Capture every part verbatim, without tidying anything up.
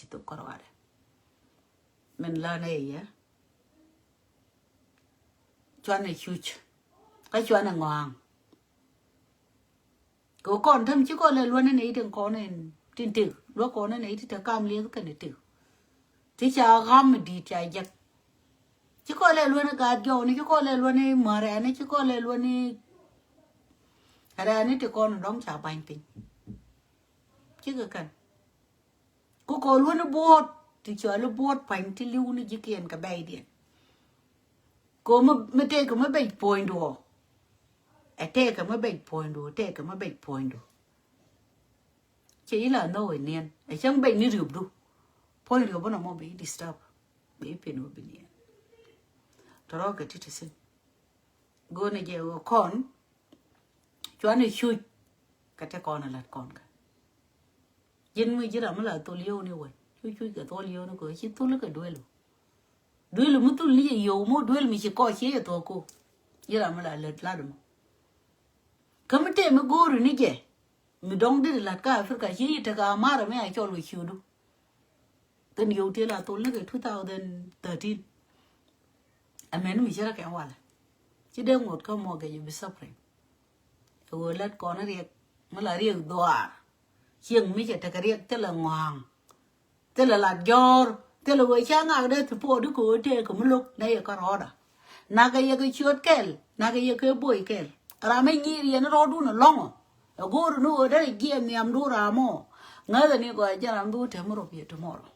Ci thok kärɔadɛ. Min län ɛ yɛ. Cuanɛ cuc. Kä cuanɛ ŋɔaŋ. Kɛ kɔn täm ci kɔn lɛ luɔ̱n ni nɛy tin kɔn in tin tëk. Luɔ̱k kɔn ni nɛy ti te kam lieth kɛn itek. Ti ca ɣam mi di̱i̱t ca jek. Ci kɔn lɛ luɔ̱n ni gaat jɔwni, ci kɔn lɛ luɔ̱n ni märɛni, ci kɔn lɛ luɔ̱n ni rɛni ti kɔn dɔ̱ŋ ca ba̱ny piny. Cikɛ kɛn. Ku kɔn luɔ̱n ni buɔ̱ɔ̱t ti cɔal i̱ buɔ̱ɔ̱t pa̱ny ti li̱w ni ji̱kiɛn kɛ bɛydiɛn. Kɛ mi, mi tëëkɛ mi bɛc puɔ̱nydu ɔ. Ɛ tëëkɛ mi bɛc puɔ̱nydu, tëëkɛ mi bɛc puɔ̱nydu. Cɛ yi la nhɔk ɛ niɛn. Ɛ cäŋ bɛc ni riöpdu. Puɔ̱ny riöp bä nɔmɔ bi disturb. Bi pin wä bi niɛn. Tɔrɔ kɛ ti ti sin. Go̱o̱nɛ jɛ wä kɔn. Cuanɛ cuc. Kɛ te kɔn a lat kɔn kɛ. Ji̱n mi ji̱ ram mi la thol yio̱w ni wä. Cuc cuc kɛ thol yio̱w ni kɛ ci thol kɛ duel wä. Duel mi thul ni yɛ yio̱w mɔ duel mi ci kɔc ci yɛ thuɔ̱k ko. Ji̱ ram mi la lät lat mɔ. Kä mi tëë mi go̱o̱ri ni jɛ. Mi dɔ̱ŋ dit lat kä Africa ci yɛ tek a marɛ mi a cɔl wä ciötdu. Kɛn yio̱w tëë la thol ni kɛ two thousand thirteen. Amɛn mi ci rɛ kɛn walɛ. Ci dee ŋot kä mɔ kɛ jɛ bi suffering. Ɛ ɣöö lät kɔn riɛk mi la riɛk dhuaar. Cieŋ mi cɛ tekɛ riɛk thilɛ ŋɔ̱a̱ŋ. Thilɛ lat jɔ̱ɔ̱r. Thilɛ ɣöö ca ŋak dee thi puɔɔk di kɛ ɣöö tëëkɛ mi lo̱k nɛ yɛ kä rɔɔdä. Nakɛ yɛ kɛ ciöt kɛl. Nakɛ yɛ kɛ bo̱o̱c kɛl. Ram mi nyiir yɛn rɔɔdun ɛlɔ̱ŋɔ. Ɛ go̱o̱r ni ɣöö derɛ jiɛɛn nhiamdu ram ɔ. Ŋäthɛ ni gɔaa jɛ ram bi wä te mi rop yɛ tomorrow.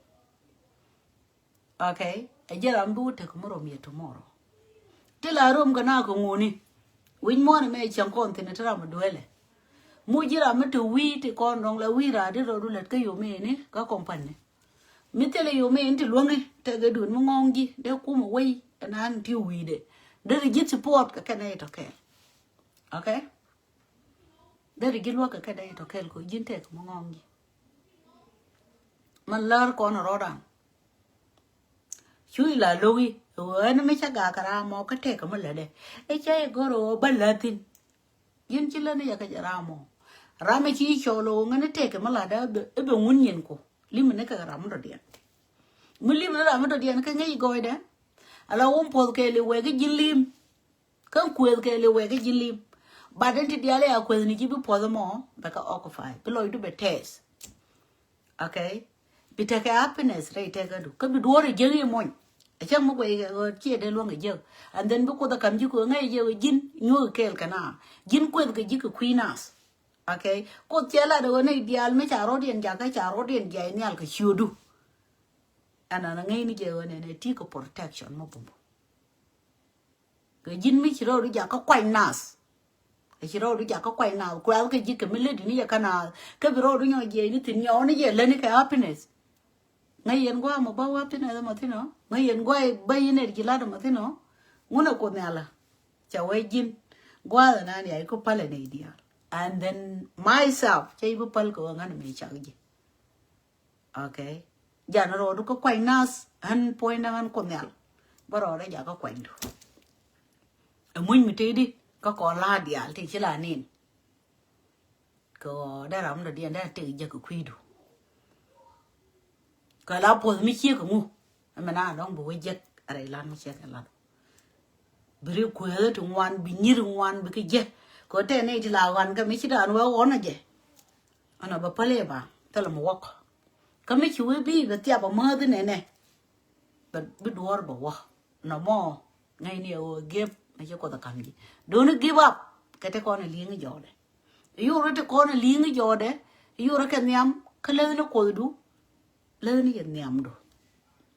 Okay. Ɛ jɛ ram bi wä tek mi rop yɛ tomorrow. Ti la rom kɛ na kɛ ŋuni. Wi̱c muɔ̱ɔ̱n ɛmɛ cäŋ kɔn thi̱n ti ram mi duelɛ. Mu ji̱ ram mi te wi̱i̱ ti kɔn dɔ̱ŋ la wi̱i̱ raar di rɔɔdu lät kä yom ini kä company. Mi thilɛ yom ini ti luäŋi tekɛ duun mi ŋɔ̱ɔ̱ŋ ji̱ dee kumɛ wei ɛnan ti wi̱i̱dɛ. Dee ri ji̱ support kɛ kɛn ɛ tɔ kɛɛl. Okay. Deri ji̱ luäk kɛ kɛ dee tɔ kɛl kɔ ji̱n tɛk mi ŋɔŋ ji̱. Mɛn lär kɔn rɔɔdan. Cu ila lo̱ki ɣöö ɛn mi cä gak ram mɔ kä tɛk mi lätdɛ. Ɛ cä i̱ gör ɣöö bä läthin. Ji̱n ci lät ni yɛ kä jɛ ram mɔ. Ram mi ci cɔl ɣöö ŋäni tɛk mi lätdɛ i̱ bɛ ŋun nyin ku. Lim ni kɛ ram mi dɔ̱diɛn. Mi lim ni ram mi dɔ̱diɛn kä ŋäc gɔɔydɛ. Ala wum puɔth kɛɛli wɛɛk i̱ ji̱n lim. Kä kuëth kɛ li wɛk i̱ ji̱n lim. But in ti diaal ya kuëth ni ji̱ bi puɔth mɔ bɛ kɛ occupy bi lɔcdu bɛ tɛth. Okay. Bi tekɛ happiness rɛy tɛkädu kä bi duɔ̱ɔ̱r i̱ jiäk i̱ mony. Ɛ cäŋ mi guɛy kɛ ɣöö ciɛ dee luäŋ i̱ jiäk. And then bi kuoth ɛ ka̱m ji̱ kɛ ɣöö ŋäc i̱ jiäk i̱ ji̱n nyuɔ̱k i̱ kɛɛl kɛ na ji̱n kuëth kɛ ji̱ kɛ kui̱ nath. Okay. Kuoth cɛ lat ɛ ɣöö nɛy diaal mi ca rɔ̱diɛn jakä ca rɔ̱diɛn jiay nhial kɛ ciötdu. Ɛn an ŋäcni jɛ ɣöö nɛnɛ ti kɛ protection mɔ bumbu. Kɛ ji̱n mi ci rɔɔdu jakä kuany nath. Kɛ ci rɔɔdu jakä kuany nath kuɛth kɛ ji̱ kɛ mi ledi ni jɛ kä naath kä bi rɔɔdu nyɔ jiɛc ni thi̱n nyɔɔni jɛ läni kɛ happiness. Ŋäc yɛn gua̱a̱ mɔ bä happiness mɔ thi̱n ɔ ŋäc yɛn gua̱a̱ bä yɛn ner ji̱ lat mɔ thi̱n ɔ. Ŋun ɛ kuoth nhial ɛ cɛ wee ji̱n gua̱a̱th ɛnan ya iku päl ɛ nɛy diaal. And then myself cɛ i̱ bi päl kɛ wä ŋän mi cak ji̱. Okay. Jan rɔɔdu kä kuany nath ɣän puɔ̱ny na ɣän kuoth nhial. Bä rɔɔdɛ jakä kuanydu. Ɛ muny mi tëëdi kä kɔn la diaal ti ci la nin. Kɛ ɣɔɔ dee ram dɔ̱diɛn dee tek jek kɛ kui̱du. Kɛ la puɔth mi ciek kɛ ŋu. Ɛmɛ na dɔ̱ŋ bi wee jek rɛy lan mi ciek kɛ lan. Bi ri kueethä ti ŋuan bi nyir ŋuan bi kɛ jɛ. Kɛ tɛn ni ti la ɣɔn kɛ mi ci dan wee ɣɔn a jɛ. Ɛn a bɛ päl i̱ ba thilɛ mi wäk. Kä mi ci wee bi bɛ thiap a mäth inɛnɛ. Bɛ bi duɔ̱ɔ̱r bɛ wä nɔmɔ. Ŋäcni a ɣöö gep mi ci kuoth a ka̱m ji̱. Don't give up. Kɛ te kɔn a li̱eŋ i̱ jɔɔdɛ. I̱ yorɛ te kɔn a li̱eŋ i̱ jɔɔdɛ. I̱ yorɛ kɛ nhiam kä läthni kuothdu. Läthni jɛ nhiamdu.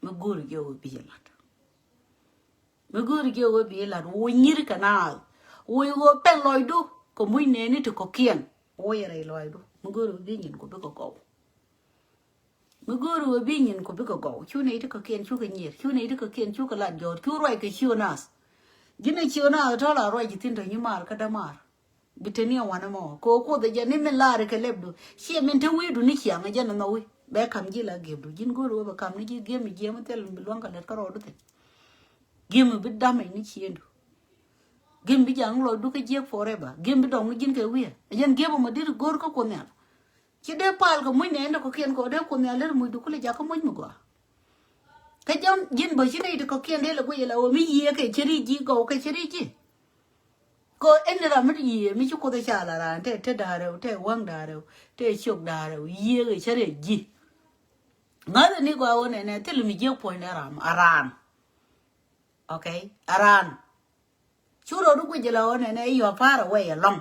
Mi go̱o̱ri jɛ ɣöö bi jɛ la̱t. Mi go̱o̱ri jɛ ɣöö bi jɛ la̱t ɣöö nyiri kɛ naath. Ɣöö i̱ ɣöö pɛn lɔcdu kɛ muc nɛɛni ti kɔ̱kiɛn. Ɣöö yɛ rɛy lɔcdu mi go̱o̱ri ɣöö bi nyin kɔ bikɛ gɔw. Mi go̱o̱ri ɣöö bi nyin kɔ bikɛ gɔw cu nɛy ti kɔ̱kiɛn cukɛ nyier cu nɛy ti kɔ̱kiɛn cukɛ lat jɔ̱ɔ̱t cu ruac kɛ ciö naath. Ji̱n ɛ ciö naath tɔ̱ la ruac ji̱ thi̱n tɔ̱ nyi maar kä dämaar. Bi te ni a wanɛ mɔ kɛ ɣöö kuoth ɛ jɛ ni min laari kɛ lɛpdu. Ciɛ min te wi̱i̱du ni ciaŋ ɛ jɛn ɛ nhɔwi bɛ ka̱m ji̱ la gi̱pdu ji̱n go̱o̱ri ɣöö bɛ ka̱m ni ji̱ gi̱em i̱ jiɛm i̱ thil bi luäŋ kɛ lät kä rɔɔdu thi̱n. Gi̱em i̱ bi dam i̱ ni ciëndu. Gi̱em bi jaŋ lɔcdu kä jiäk forever gi̱em bi dɔŋ ni ji̱n kɛ wi̱i̱ ɛ jɛn gi̱em ɛ mɔ di̱t go̱o̱r kä kuoth nhial. Ci dee pal kɛ muc nɛ ɛn ti kɔ̱kiɛn kɛ ɣöö dee Kuoth Nhial ler mucdu kulɛ jakä muc mi gɔaa. Kä jɔm ji̱n bä ci nɛy ti kɔ̱kiɛn dee lɛ guic ala ɣöö mi yiëë kɛ cɛ ri ji̱ gɔw kɛ cɛ ri ji̱. Kɛ ɣöö ɛn ni ram mi ti yiëë mi ci Kuoth ɛ ca la raan tɛ te da̱a̱ rɛw tɛ wäŋ da̱a̱ rɛw tɛ ciök da̱a̱ rɛw yiëë kɛ cɛ ri ji̱. Ŋa̱th ni gɔaa ɣöö nɛnɛ thil mi jiäk puɔ̱nydɛ ram a raan. Okay, a raan. Cu rɔɔdu guic jɛ la ɣöö nɛnɛ you are far away alɔŋ.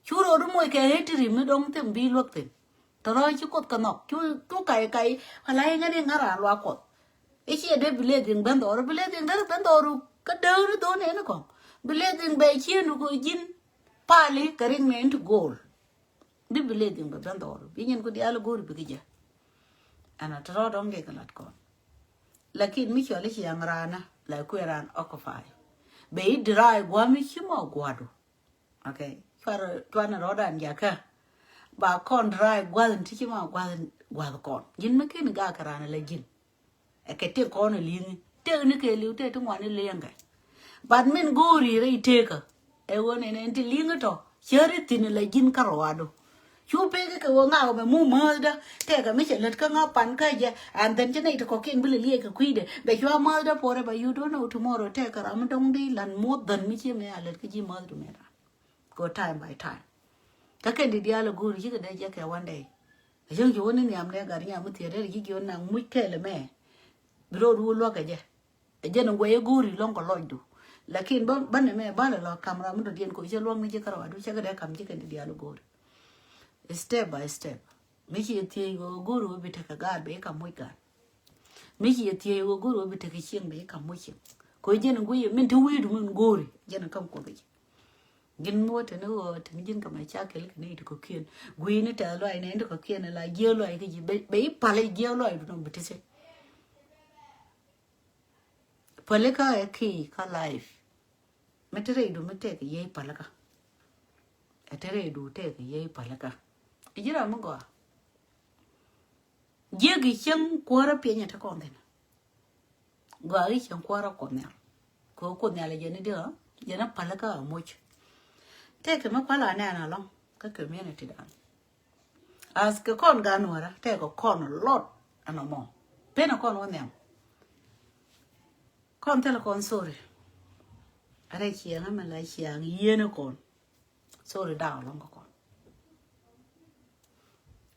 Cu rɔɔdu moc kɛ history mi dɔ̱ŋ thim bi luäk thi̱n. Tɔ̱ rɔ̱ ci Kuoth kɛ nhɔk cu cu kac kac. Wala iŋɛ ni ŋa̱ raan luaak Kuɔth. I̱ ciɛ dee bi leth in ben dhɔru bi leth in dee ben dhɔru. Kä dee ni dhon ɛn kɔŋ bi leth in bɛ cien ku ji̱n. Pali kɛ rik ni in ti go̱o̱l. Di bi leth in bɛ ben dhɔru bi nyin ku diaal go̱o̱ri bi ki jɛ. Ɛn a tɔ̱ rɔ̱ dɔ̱ŋ gek kɛ lat kɔn. Lakin mi cɔl i̱ ciaŋ raanä la kuɛ raan occupy. Bɛ i̱ dry gua̱mi ci mɔ gua̱du. Okay. Cuar cuan rɔɔdan jakä. Ba kɔn dry gua̱th in ti ci mɔ gua̱th gua̱th kɔn ji̱n mi ken gak kɛ raan la ji̱n. Ɛ kɛ tëk kɔn ɛ li̱ŋi tëk ni kɛ li̱w tëk ti ŋuan ni li̱eŋkɛ. But min go̱o̱ri rɛy tëkä ɛ ɣöö nɛn ɛn ti li̱ŋi tɔ cäri thi̱n la ji̱n kä rɔɔdu. Cu pek kɛ ɣöö ŋak mɛ mu määthdä tɛkɛ mi cɛ lät kä ŋa̱ pan kä jɛ. And then ci nɛy ti kɔ̱kiɛn bi lɛ liɛc kɛ kui̱dɛ bɛ cua määthdä forever, you don't know tomorrow tɛkɛ ram mi dɔ̱ŋ di lan more than mi ci mɛ a lät kä ji̱ määthdä mɛ ram. Go time by time. Kä kɛn di diaal a go̱o̱ri cikɛ dee jɛ kɛ one day. A cäŋ ci wä ni nhiam nɛ gat nhiam mi thiet dee ri ci jiɔn naŋ muc kɛɛl ɛmɛ. Bi ro̱o̱du wä luäk kɛ jɛ. Ɛ jɛn in guɛy i̱ go̱o̱ri lɔ̱ŋ kɛ lɔcdu. Lakin bä bä nɛmɛ bä lɛ lɔ kam ram mi dɔ̱diɛn kɛ cɛ luäŋ ni ji̱ kärɔadu cɛ kɛ dee kam ji̱ kɛn di diaal i̱ go̱o̱ri. Step by step. Mi ci yɛ thiec ɣöö go̱o̱ri wä bi tekɛ gaat bɛ i̱ kam muc gaat. Mi ci yɛ thiec ɣöö go̱o̱ri wä bi tekɛ cieŋ bɛ i̱ kam muc cieŋ. Kɛ jɛn in guiy min te wi̱i̱du min go̱o̱ri jɛn in kam kuoth i̱. Ji̱n muɔ teni ɣöö teni ji̱n kɛ mɛ ca kɛl kɛ ni ti kɔ̱kiɛn. Gui̱ni tɛth luay ni ti kɔ̱kiɛn la jiɛ luay kɛ ji̱ bɛ i̱ pal i̱ jiɛ luay du nɔm bi ti cɛ. Pälikä ɛ key kä life. Mi te rɛydu mi tɛk yey pälikä. Ɛ te rɛydu tɛk yey pälikä. Ji̱ ram mi gɔaa. Jiäk i̱ cieŋ kuäärä piɛnyɛ te kɔn thi̱n. Gɔaa i̱ cieŋ kuäärä Kuoth Nhial. Kɛ Kuoth Nhial jɛn i̱ diɛ jɛn i̱ pälikä a moc. Tɛk kɛ mi kual a nɛn alɔŋ kä community dan. As kɛ kɔn gan wärä tɛk kɛ kɔn lot ɛn ɔmɔ. Pen ɛ kɔn wä nhiam. Kɔn thilɛ kɔn sorry. Arɛ ciɛŋ ɛmɛ la ciɛŋ yieen ɛ kɔn. Sorry dak ɛlɔ̱ŋ kä kɔn.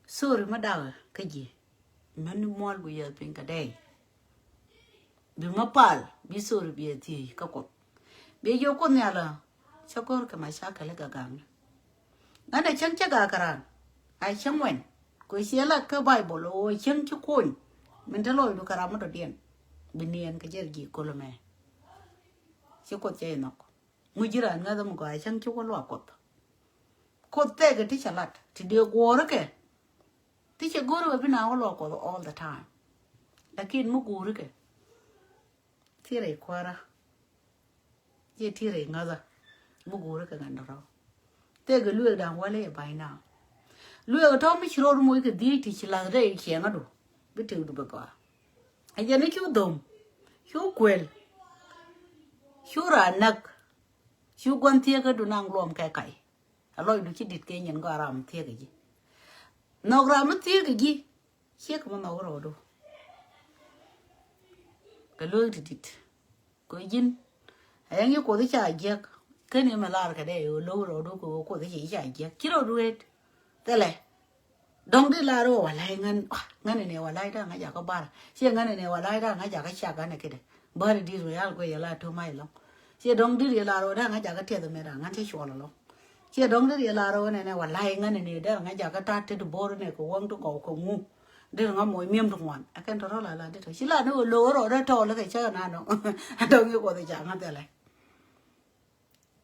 Sorry mi dak kä ji̱. Mɛn ni muɔl ku yɛth piny kä dɛy. Bi ma pal bi sorry bi ɛ thiec kä Kuoth. Bi jiɔ Kuoth Nhial ɛ cä go̱r kɛ ma ca kɛl i̱ gagaŋni. Ŋän ɛ cäŋ cä gak kɛ raan a cäŋ wɛn. Kɛ ciɛ lat kä Baibol ɛ ɣöö cäŋ ci kuny. Min te lɔcdu kɛ ram mi dɔ̱diɛn bi niɛn kɛ jɛl ji̱ kolomɛ. Ci Kuoth cɛ inɔk. Ŋu ji̱ raan ŋäth ɛmɔ gɔaa cäŋ ci wä luak Kuɔth. Kuoth thɛkɛ ti cɛ lat ti dee guɔ̱ɔ̱rikɛ. Ti cɛ go̱o̱rikɛ bi na wä luak Kuɔth all the time. Lakin mi guurikɛ ti rɛy kuäärä. Yɛ ti rɛy ŋäthä mi guurikɛ ŋa̱n dɔrɔ. Thɛkɛ lueek da̱ŋ wälɛ yɛ ba̱ny na. Lueek tɔ̱ mi ci ro̱r moc kɛ dhiec ti ci la̱th rɛy ciɛŋädu. Bi tëkdu bɛ gɔaa. Ɛ jɛn i̱ cu dhom cu kuël. Cu raan näk. Cu gua̱n thieekädu naŋ luɔm kɛ kac. A lɔcdu ci di̱t kɛ nyin gɔaa ram thieekä ji̱. Nhɔk ram mi thieekä ji̱. Ciek mi nhɔk rɔɔdu. Kɛ lueek ti di̱t. Kɛ ji̱n. A yɛŋ i̱ Kuoth i̱ ca jiäk. Ken i̱ mi lar kɛ dee i̱ lo̱k rɔɔdu kɛ Kuoth i̱ ci ca jiäk ci rɔɔdu ret. Thilɛ. Dɔ̱ŋ di lar wä walay ŋän ŋän inɛ walay da̱ŋ a jakä bar. Ciɛ ŋän inɛ walay da̱ŋ a jakä cak ɣän ikidɛ. Bar di ru yal guɛ yɛ la tuma ilɔŋ. Ciɛ dɔ̱ŋ di ri lar wä da̱ŋ a jakä tiɛth mɛ da̱ŋ ŋän cɛ cuɔl ilɔŋ. Ciɛ dɔ̱ŋ di ri lar wä nɛnɛ walay ŋän inɛ da̱ŋ a jakä tat ti di bor inɛ kɛ wäŋ ti gɔw kɛ ŋu. Di ri ŋä moc miɛm ti ŋuan. Ɛ kɛn tɔ̱ rɔ la la di tɔ. Ci la ni wä lo̱ rɔ dee tɔl kɛ cä na nɔ. Dɔ̱ŋ i̱ kuɔth i̱ ca ŋä thilɛ.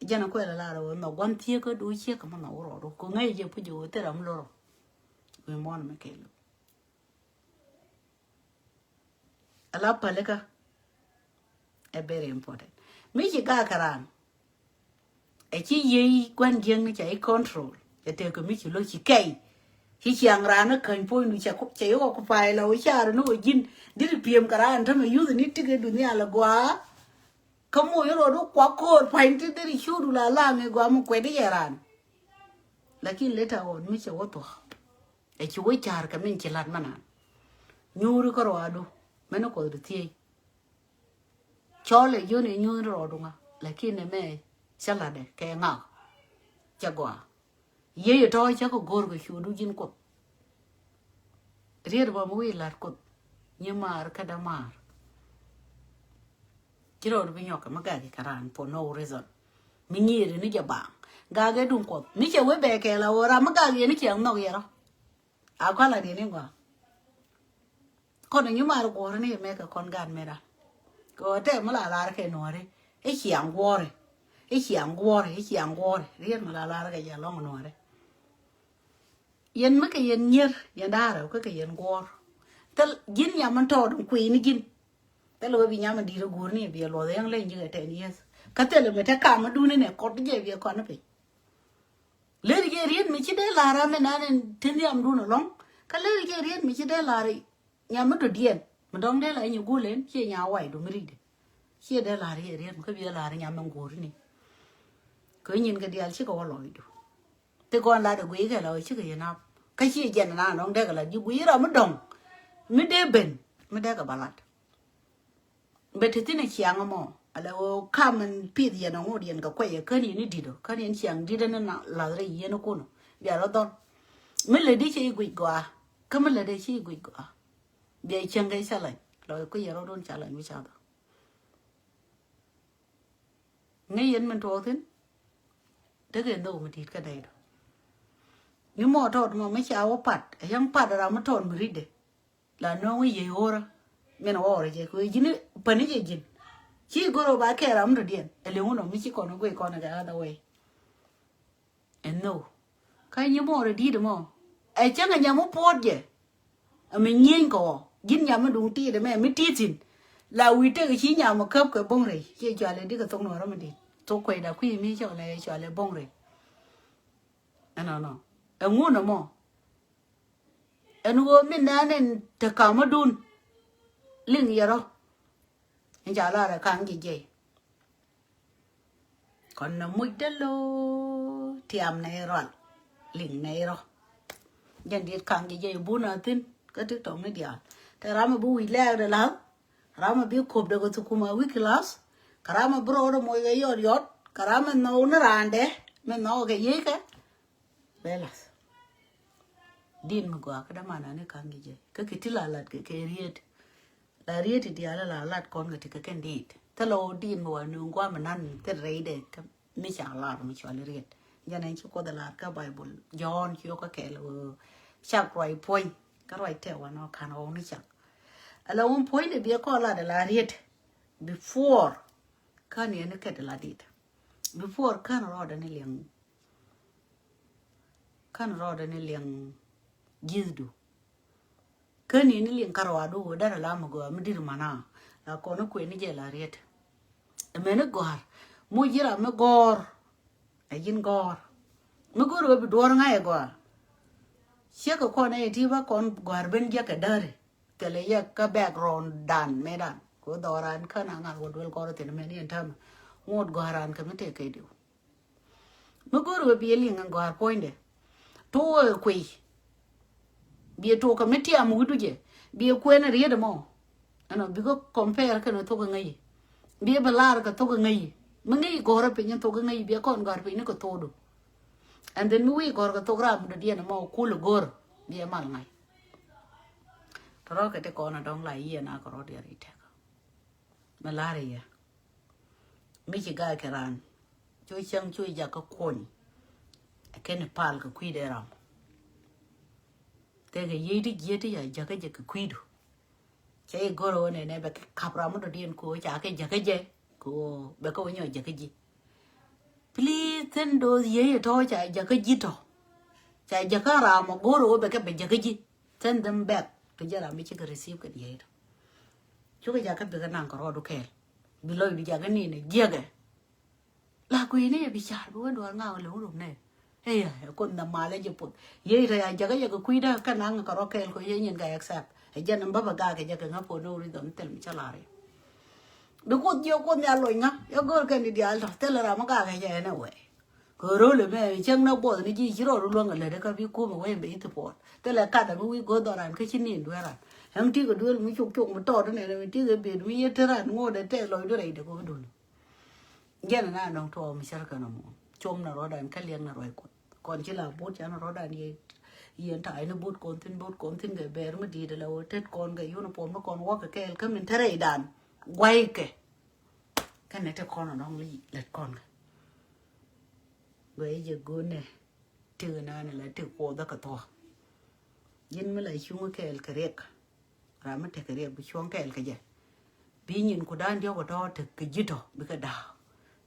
Jɛn a kuɛl a lar wä nhɔk gua̱n thiekä du ciek kɛ ma nhɔk rɔ du. Kɛ ŋäc jɛ puc wä thil ram lorɔ. Wi̱i̱ muɔ̱ɔ̱n mi kɛl. Ala pälikä. Ɛ very important. Mi ci gak kɛ raan. Ɛ ci yiey gua̱n jiäkni ca i̱ control. Cɛ tëëkɛ mi ci lo̱c ci kɛy. Ci ciaŋ raan ni käny puɔ̱nydu cɛ i̱ wä ku pay la wä car ni wä ji̱n. Diri pi̱em kɛ raan tämɛ yuth ni tikɛ dunia la gɔaa. Kä moc rɔɔdu kuak ko̱o̱r pa̱ny ti diri cuudu la laŋ i̱ gɔaa mi kuɛt i̱ yɛ raan. Lakin later on mi cɛ wä thuɔ̱k. Ɛ ci wä ca̱r kɛ min ci la̱t mɛ nan. Nyuuri kä rɔadu mɛn ni Kuɔth di thiec. Cɔl ɛ yun ɛ nyuuri rɔadu ŋa, lakin ɛ mɛ cä la̱tdɛ kɛ ŋak. Cɛ gɔaa. Yiey ɛ tɔ̱ cä kɛ go̱r kɛ cuɔdu ji̱n Kuoth. Riet bä mi wi̱i̱ la̱t Kuoth nyi maar kä dämaar. Ci rɔɔd bi nyɔk kɛ mi gak kɛ raan for no reason. Mi nyiëëri ni jɛ baŋ gak ɛ duŋ Kuɔth mi cɛ wee bɛ kɛɛl a wä ram mi gak yɛ ni ciɛŋ nhɔk yɛ rɔ. A kɔl a diɛ ni gɔaa. Kɔn nyi maar guɔ̱ɔ̱ri ni mɛ kɛ kɔn gaat mɛ da. Kɛ ɣöö tɛm mi la lar kɛ nuɔ̱ɔ̱ri i̱ ciaŋ guɔ̱ɔ̱ri, i̱ ciaŋ guɔ̱ɔ̱ri, i̱ ciaŋ guɔ̱ɔ̱ri. Riet mi la lar kɛ jɛ lɔŋ nuɔ̱ɔ̱ri. Yɛn mi kɛ yɛn nyier yɛn da̱a̱rɛ kä kɛ yɛn guɔ̱ɔ̱r. Thil ji̱n nyam mi tɔɔt in kui̱ni ji̱n. Thil wee bi nyam in di̱i̱t in guurni biɛ luɔth yɛn leny ji̱ kɛ ten years. Kä thil mi te kam mi duni nɛ kɔt jɛ biɛ kɔn piny. Ler jɛ riet mi ci dee lar ram mi nan in te nhiam dun alɔŋ. Kä ler jɛ riet mi ci dee lar nyam mi dɔ̱diɛn mi dɔ̱ŋ dee la inyɛ gulen ciɛ nya wai du mi ri̱cdɛ. Ciɛ dee lar yɛ riet mi kä biɛ lar nyam mi guurni. Kɛ nyin kɛ diaal cikɛ wä lɔcdu. Ti gɔn lat ɛ guiy kɛ la wä cikɛ yɛ nap kä ciɛ jɛn na nɔŋ dee kɛ lat ji̱ guiy ram mi dɔ̱ŋ mi dee ben mi dee kɛ ba lat. Bɛ ti thin ɛ ciaŋ mɔ ala wä kam in pith yɛn ɛ ŋot yɛn kɛ kuɛy ɛ kän yɛn i̱ di̱t ɔ kän yɛn ciaŋ di̱t ɛn na lath rɛy yɛn ikun ɔ bia rɔ dhɔl. Mi lɛ di ci i̱ guic gɔaa kä mi lɛ dee ci i̱ guic gɔaa. Bia i̱ cieŋ kɛ challenge lɔ i̱ kui̱ yɛ rɔ dun challenge mi ca dhɔ. Ŋäc yɛn min tuɔɔk thi̱n. Tekɛ nhök mi ti̱i̱t kä dɛy dɔ. Ni mɔ tɔt mɔ mi ca wä pat ɛ yäŋ pat ram mi tɔt mi ri̱cdɛ. La nööŋ i̱ yey ɣöörä min ɣɔɔrä jɛ kɛ wee ji̱n päni jɛ ji̱n. Ci go̱r ɣöö ba kɛɛr ram mi tɔt diɛn ɛ liŋ wun ɔ mi ci kɔn i̱ guic kɔn ɛ kɛ other way. Ɛn nhök kä nyi mɔɔr ɛ di̱i̱t ɛmɔ ɛ cäŋ ɛ nyam mi puɔ̱t jɛ. Ɛ mi nyieny kɛ ɣɔɔ ji̱n nyam mi duŋ ti̱i̱t ɛmɛ mi ti̱i̱t thi̱n. La wi̱i̱ tek ɛ ci nyam ɛ käp kɛ bo̱ŋ rɛy ciɛ cɔal ɛ di kɛ thok nuɔ̱ɔ̱rä mi di̱i̱t thok kuecda kui̱ mi cɔl ɛ cɔal ɛ bo̱ŋ rɛy. Ɛnɔnɔ ɛŋun ɛmɔ. Ɛn ɣöö min nɛn in te kamädun liŋ yɛ rɔ. In ca lar ɛ kaŋ ji̱ jɛy. Kɔn nɛ muc dee lo̱o̱ tiam nɛ i̱ rual liŋ nɛ i̱ rɔ. Jɛn diet kaŋ ji̱ jɛy bun a thi̱n kä ti tɔŋ ni diaal te ram ɛ bi wi̱c lɛɛk dee la̱th. Ram ɛ bi kop dee kɛ thukuma wi̱c kilath. Kɛ ram ɛ bi rɔɔd ɛ moc kɛ yɔt yɔt kɛ ram ɛ nhɔw ni raandɛ mi nhɔk kɛ yiëëkɛ. Bɛ lath. Din mi gɔaa kä dämanani ka̱ŋ ji̱ jɛ kä kɛ ti la lat kɛ kɛ riet. La riet ti diaal la lat kɔn kɛ ti kɛ kɛn dit thilɛ wä din mi wa nuŋ guam nan thil rɛydɛ kä mi ca lar mi cuali riet. Jɛn ɛn ci Kuoth lar kä Baibul Jɔ̱ɔ̱n ci wä kä kɛl wä cak ruac puɔ̱ny kä ruac tɛ wa nɔ kan wä ni cak. Ala wä puɔ̱ny de biɛ kɔn lat la riet before kan yɛn kɛt la dit. Before kan rɔɔdɛ ni liɛŋ. Kän rɔɔdɛ ni liɛŋ ji̱thdu. Kän yɛn ni liɛŋ kärɔadu wä derɛ la mi gɔaa mi di̱t mana. La kɔn ni kuëë ni jɛ la riet. Ɛmɛni gɔ̱a̱r mi ji̱ ram mi gɔ̱a̱r. Ɛ ji̱n gɔ̱a̱r mi go̱o̱r wä bi duɔ̱ɔ̱r ŋa̱c ɛ gɔaa. Ciekɛ kɔn ɛ ti ba kɔn gɔ̱a̱r ben jiäkɛ däri. Thilɛ yɛ kä background dan mëë dan kɛ wä dhɔran kän a ŋa̱r wä duel gɔ̱r thin mɛn yɛn täämɛ. Ŋot gɔ̱a̱ran kɛ mi tëë kɛ diw. Mi go̱o̱r wee biɛ liŋ ɛn gɔ̱a̱r puɔ̱nydɛ. Tuɔɔk ɛ kuiy. Biɛ tuɔɔk kɛ mi tiam wi̱cdu jɛ biɛ kuɛn ɛ riet ɛmɔ. Ɛnɔ bikɛ compare kɛn ɛ thok ɛ ŋäci. Biɛ bi lar kɛ thok ɛ ŋäci mi ŋäci gɔ̱rä piny ɛ thok ɛ ŋäci biɛ kɔn gɔ̱a̱r piny ni kɛ thokdu. And then mi wi̱i̱ gɔ̱r kɛ thok ram dɔ̱diɛn ɛmɔ kul ɛ go̱r biɛ mal ŋa̱c. Tɔrɔ kɛ ti kɔn a dɔ̱ŋ la yiëë na kɛ rɔ̱diɛn i̱ tɛk. Mi la̱r i̱ yɛ mi ci ga̱a̱c kɛ raan cu cäŋ cu jakä kuɔny. Ɛ kɛn i̱ pal kɛ kui̱dɛ ram. Tëëkɛ yiëë ti jiëë ti ca jakä jɛ kɛ kui̱du. Cɛ i̱ go̱r ɣän ɛnɛ bɛ kɛ kap ram mi dɔ̱diɛn kɛ ɣöö ca kɛ jakä jɛ kɛ ɣöö bɛ kɛ wä nyɔk jakä ji̱. Please send those yiëë tɔ̱ ca jakä ji̱ tɔ̱. Ca jakä ram ɔ go̱r ɣöö bɛ kɛ bɛ jakä ji̱. Send them back to jɛ ram mi cikɛ receive kɛ yiëë tɔ̱. Cukɛ jakä bikɛ naŋ kɛ rɔɔdu kɛɛl bi lɔcdu jakä ni̱n ɛ jiäkɛ. La kui̱ni ɛ bi car bi wä duɔl ŋa̱k lɛ wä rum nɛ. Ëë ɛ kuoth nɛ malɛ jɛ puɔth yee tɔ ya jakä jɛ kɛ kui̱dä kɛ naŋ kɛ rɔ kɛɛl kɔ yee nyin kɛ accept. Ɛ jɛn ɛn bä bɛ gak kɛ jɛ kɛ ŋä puɔth ni wä ri dhɔn thil mi cä lar i̱ bi kuoth jiɛ kuoth ni a loc ŋä yɛ go̱o̱r kɛn di diaal tɔ thil ram mi gak kɛ jɛ ɛn ɛ wɛ. Kɛ ro̱l ɛmɛ cäŋ na buɔth ni ji̱ ci rɔɔd luäŋ kɛ lätdä kä bi kumɛ wee mbɛ i̱ thi puɔt. Thilɛ kat ɛmɛ wi̱i̱ go̱o̱th dhɔran kä ci nin dueer ran. Ɛm ti kɛ duel mi cuk cuk mi tɔɔt ni ɛmɛ ti kɛ biet mi yet te ran ŋo̱o̱dɛ tɛk lɔcdu rɛydɛ kɛ wä dun. Jɛn ɛn a nɔŋ tuɔɔk mi cär kɛn ɛmɔ. Com na rɔɔdan kä liɛŋ na ruac Kuɔth. Kɔn ci la but ca na rɔɔdan yɛ yɛn ta̱a̱ ni but kɔn thi̱n but kɔn thi̱n kɛ bɛɛr mi di̱i̱t ala wä tet kɔn kɛ uniform ni kɔn wäkɛ kɛɛl kä min te rɛydan. Gua̱ykɛ. Kɛnɛ te kɔn ɛnɔŋ li lät kɔn kɛ. Guɛ jɛ go̱o̱nɛ. Tëk naan la tëk kuɔth kä thuɔ̱k. Ji̱n mi la cuŋ kɛɛl kɛ riɛk. Ram mi tekɛ riɛk bi cuɔ̱ŋ kɛɛl kɛ jɛ. Bi nyin ku da̱a̱n diɔ̱k kɛ tɔ̱ tek kɛ ji̱ tɔ̱ bikɛ da̱a̱k.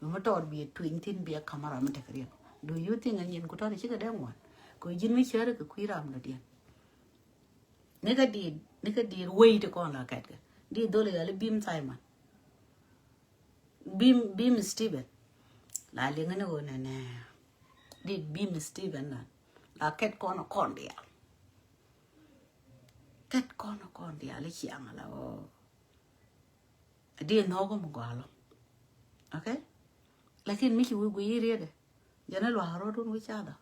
Mi mi tɔɔt bi ɛ tuiny thi̱n bi ɛ ka̱m ram mi tekɛ riɛk. Do you think ɛ nyin ku tɔ̱ ti cikɛ dee ŋuan? Kɛ ji̱n mi cäri kɛ kui̱ ram dɔ̱diɛn. Ni kä diit, ni kä diit wei ti kɔn la kɛt kɛ. Diit dhol yali Bim Simon. Bim, Bim Steven. La liŋ ni ɣöö nɛnɛ. Diit Bim Steven nan. La kɛt kɔn kɔn diaal. Kɛt kɔn kɔn diaal i̱ ciaŋ la ɣöö. Diit nhɔk mi gɔaa lɔ. Okay? Lakin mi ci wi̱i̱ guiy i̱ rietdɛ. Jɛn i̱ luaak rɔɔdun wi̱i̱ cathɔ.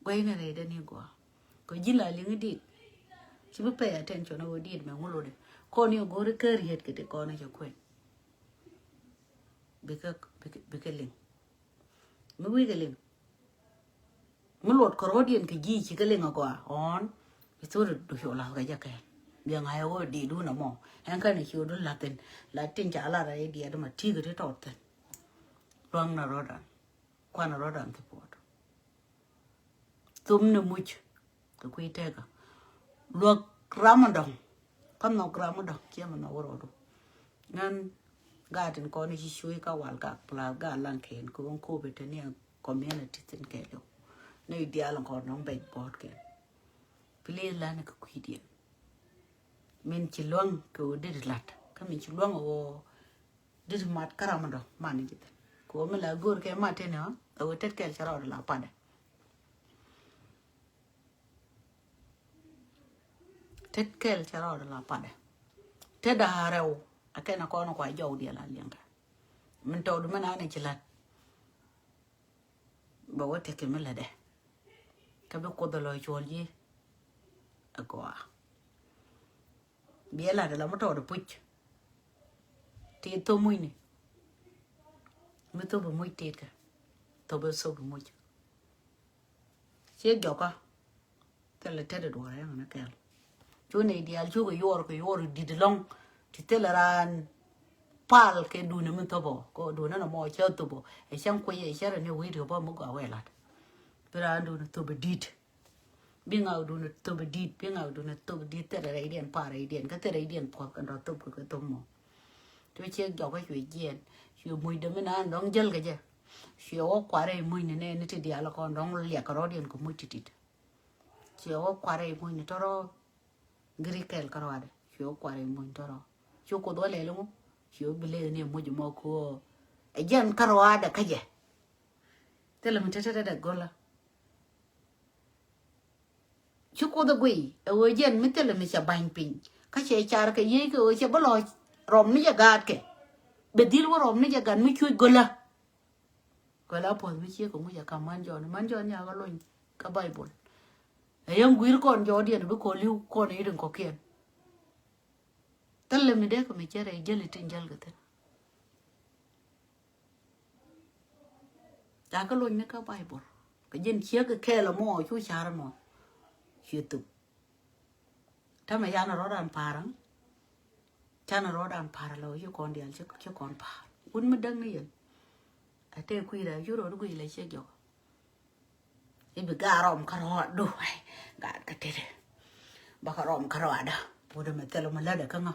Gua̱cnɛ rɛydɛ ni gɔaa. Kɛ ji̱n la liŋ i̱ diit. Ci bi pay attention ɛ ɣöö diit mɛ ŋuludɛ. Kɔn i̱ go̱o̱ri kä riet kɛ ti kɔn i̱ cɛ kuɛn. Bikɛ, bikɛ, bikɛ liŋ. Mi wi̱i̱ kɛ liŋ. Mi luɔt kɛ rɔ̱diɛn kɛ ji̱ ci kɛ liŋ a gɔaa ɣɔ̱n. I̱ thori du cu la̱th kɛ jɛ kɛɛl. Biɛ ŋa̱c ɛ ɣöö diit wun ɛmɔ. Ɛn kɛn i̱ ci wä du la̱thin. La tin ca lar a i̱ diɛt ma ti̱i̱ kɛ ti tɔɔt thi̱n. Luaŋ na rɔ̱dan. Kuan rɔ̱dan thi puɔt. Thom ni muc kɛ kui̱ tɛkä. Luäk ram mi dɔ̱ŋ. Kä nhɔk ram mi dɔ̱ŋ ciɛ mi nhɔk wä rɔɔdu. Ŋän gaat in kɔn i̱ ci cuuc kä wal gak pla gaat lan kɛn kɛ ɣän kopi te ni a community thin kɛɛliw. Ni diaal in kɔn dɔ̱ŋ bɛc bɔɔt kɛn. Please lan kɛ kui̱diɛn. Min ci luäŋ kɛ ɣöö dit lat kä min ci luäŋ ɣöö dit mat kä ram mi dɔ̱ŋ man ni ji̱ thin. Kɛ ɣöö mi la go̱o̱r kɛ mat tini ɣä ɛ ɣöö tet kɛl cɛ rɔɔd la padɛ. Tet kɛl cɛ rɔɔdɛ la padɛ. Tet a rɛw a kɛn a kɔn kua jɔw diɛ la liɛŋkɛ. Min tɔɔdu mi naan ci lat. Bɛ wä tekɛ mi lätdɛ. Kä bi Kuoth a lɔ cuɔl ji̱. A gɔaa. Biɛ lat a la mi tɔɔdu puc. Ti thop mucni. Mi thop bi muc titkɛ. Thop bi thop bi muc. Ciek jɔkä. Thilɛ tet i̱ duɔ̱ɔ̱r ɛŋ ni kɛl. Cu nɛy diaal cukɛ yuɔr kɛ yuɔr i̱ di̱t ɛlɔ̱ŋ. Ti thilɛ raan pal kɛ duundɛ mi thop ɔ kɛ duundɛ nɔmɔ cä thop ɔ. Ɛ cäŋ kuiy ɛ cärɛ ni wi̱i̱t kɛ bä mi gɔaa wɛ lat. Bi raan duundɛ thop i̱ di̱t. Bi ŋak duundɛ thop i̱ di̱t bi ŋak duundɛ thop i̱ di̱t thilɛ rɛydiɛn par rɛydiɛn kä thilɛ rɛydiɛn puɔth kɛ dɔ̱ thop kɛ kɛ thop mɔ. Cu ciek jɔkä cuɛ jiɛɛn cuɛ mucdɛ mi naan dɔ̱ŋ jäl kɛ jɛ. Cuɛ wä kuarɛ i̱ mucni nɛ ni ti diaal kɔn dɔ̱ŋ liak kɛ rɔ̱diɛn kɛ muc ti̱ti̱t. Cuɛ wä kuarɛ i̱ mucni tɔrɔ. Giri kɛl kärɔadɛ cuɛ wä kuarɛ i̱ mucni tɔrɔ. Cu Kuoth wä lɛl iŋu cuɛ wä bi leth ni i̱ muc mɔ ko̱o̱. Ɛ jɛn kärɔadɛ kä jɛ. Thilɛ mi tetetɛ dɛ go̱lä. Ci Kuoth ɛ guiy ɛ ɣöö jɛn mi thilɛ mi cɛ ba̱ny piny kä cɛ car kɛ yiey kɛ ɣöö cɛ bä lɔc rɔm ni jɛ gaatkɛ. Bɛ dhil wä rɔm ni jɛ gat mi cuc go̱lä. Go̱lä puɔ̱th mi ciek kɛ ŋuc ɛ kam man Jɔn man Jɔn nyakä lony kä Baibol. Ɛ yäŋ gui̱r kɔn jɔɔdiɛn bi kɔn li̱w kɔn i̱ rin kɔ̱kiɛn. Thilɛ mi dee kɛ mi cɛ rɛy jäli tin jäl kɛ thi̱n. Ca kä lony ni kä Baibol kɛ ji̱n ciek kɛ kɛɛl ɛmɔ cu car ɛmɔ. Ciɛ thuk. Tämɛ yan rɔ̱dan pa̱a̱r ɛŋ. Can rɔ̱dan pa̱a̱r lɔ ci kɔn diaal ci kɔn pa̱a̱r wun mi däk ni yɛn. A tëë kui̱ rɛy cu rɔ̱d guiy lɛ ciek jɔk. I̱ bi gaat rɔm kä rɔɔdu. Gaat kä tetdɛ. Bä kä rɔm kä rɔɔdä. Wut ɛmɛ thil mɛ lätdɛ kä ŋa.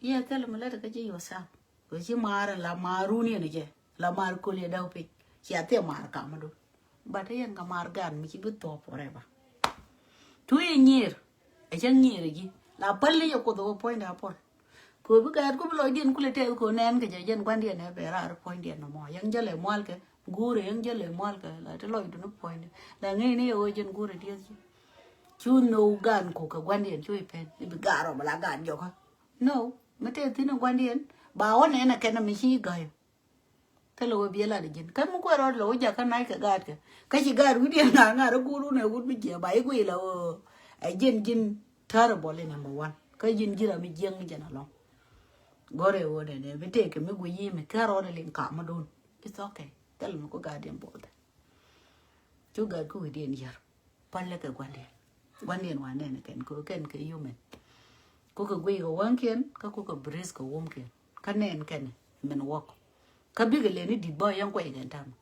Yɛ thil mɛ lätdɛ kä ji̱ yourself. Kɛ ci maar la maar run yɛn jɛ la maar kol yɛ däw piny. Cia thiɛ maar kamä dun. But yɛn kä maar gan mi ci bi thuɔp forever. Cu yɛ nyier. Ɛ cä nyier ji̱ la päl ni yɛ Kuoth wä puɔ̱nydɛ a puɔl. Kɛ bi gaat ku bi lɔcdiɛn kulɛ tɛth kɛ nɛn kɛ jɛ jɛn gua̱ndiɛn ɛ bɛ raar puɔ̱nydiɛn nɔmɔ yɛn jälɛ mual kɛ. Guurɛ yɛn jälɛ mual kɛ la ti lɔcdun puɔ̱nydiɛn la ŋäcni yɛ wä jɛn guurɛ dieth ji̱. Cu nhök gan ku kɛ gua̱ndiɛn cu i̱ pɛn i̱ bi gaat rɔm la gaat jɔkä. No mi tɛth thi̱n ɛ gua̱ndiɛn ba wä nɛn ɛ kɛn ɛ mi ci i̱ ga̱yɔ. Kɛ lɛ wä biɛ lat ji̱n kä mi kuɛ rɔɔd lɛ wä jakä nac kɛ gaat kɛ kä ci gaat wi̱diɛn ŋa̱r ŋa̱r i̱ guur wun ɛ wut mi jiɛ ba i̱ guiy lɛ wä. Ɛ ji̱n ji̱n terrible in number one kä ji̱n ji̱n ram mi jiäŋ jɛn alɔŋ. Gɔrɛ wä dɛ dɛ mi tëëkɛ mi guiy i̱ mi kɛ rɔɔd ɛ liŋ kam mi duun. It's okay. Thil mi ku gaat diɛn buɔth. Cu gaat ku wi̱diɛn yär. Pälɛ kɛ gua̱ndiɛn. Gua̱ndiɛn wa nɛn kɛn kɛ kɛn kɛ human. Kukɛ guiy kɛ wäŋkiɛn kä kukɛ breathe kɛ wumkiɛn kä nɛn kɛn min wäk. Kä bikɛ leni di̱t bä yɛn kuɛy kɛn tam.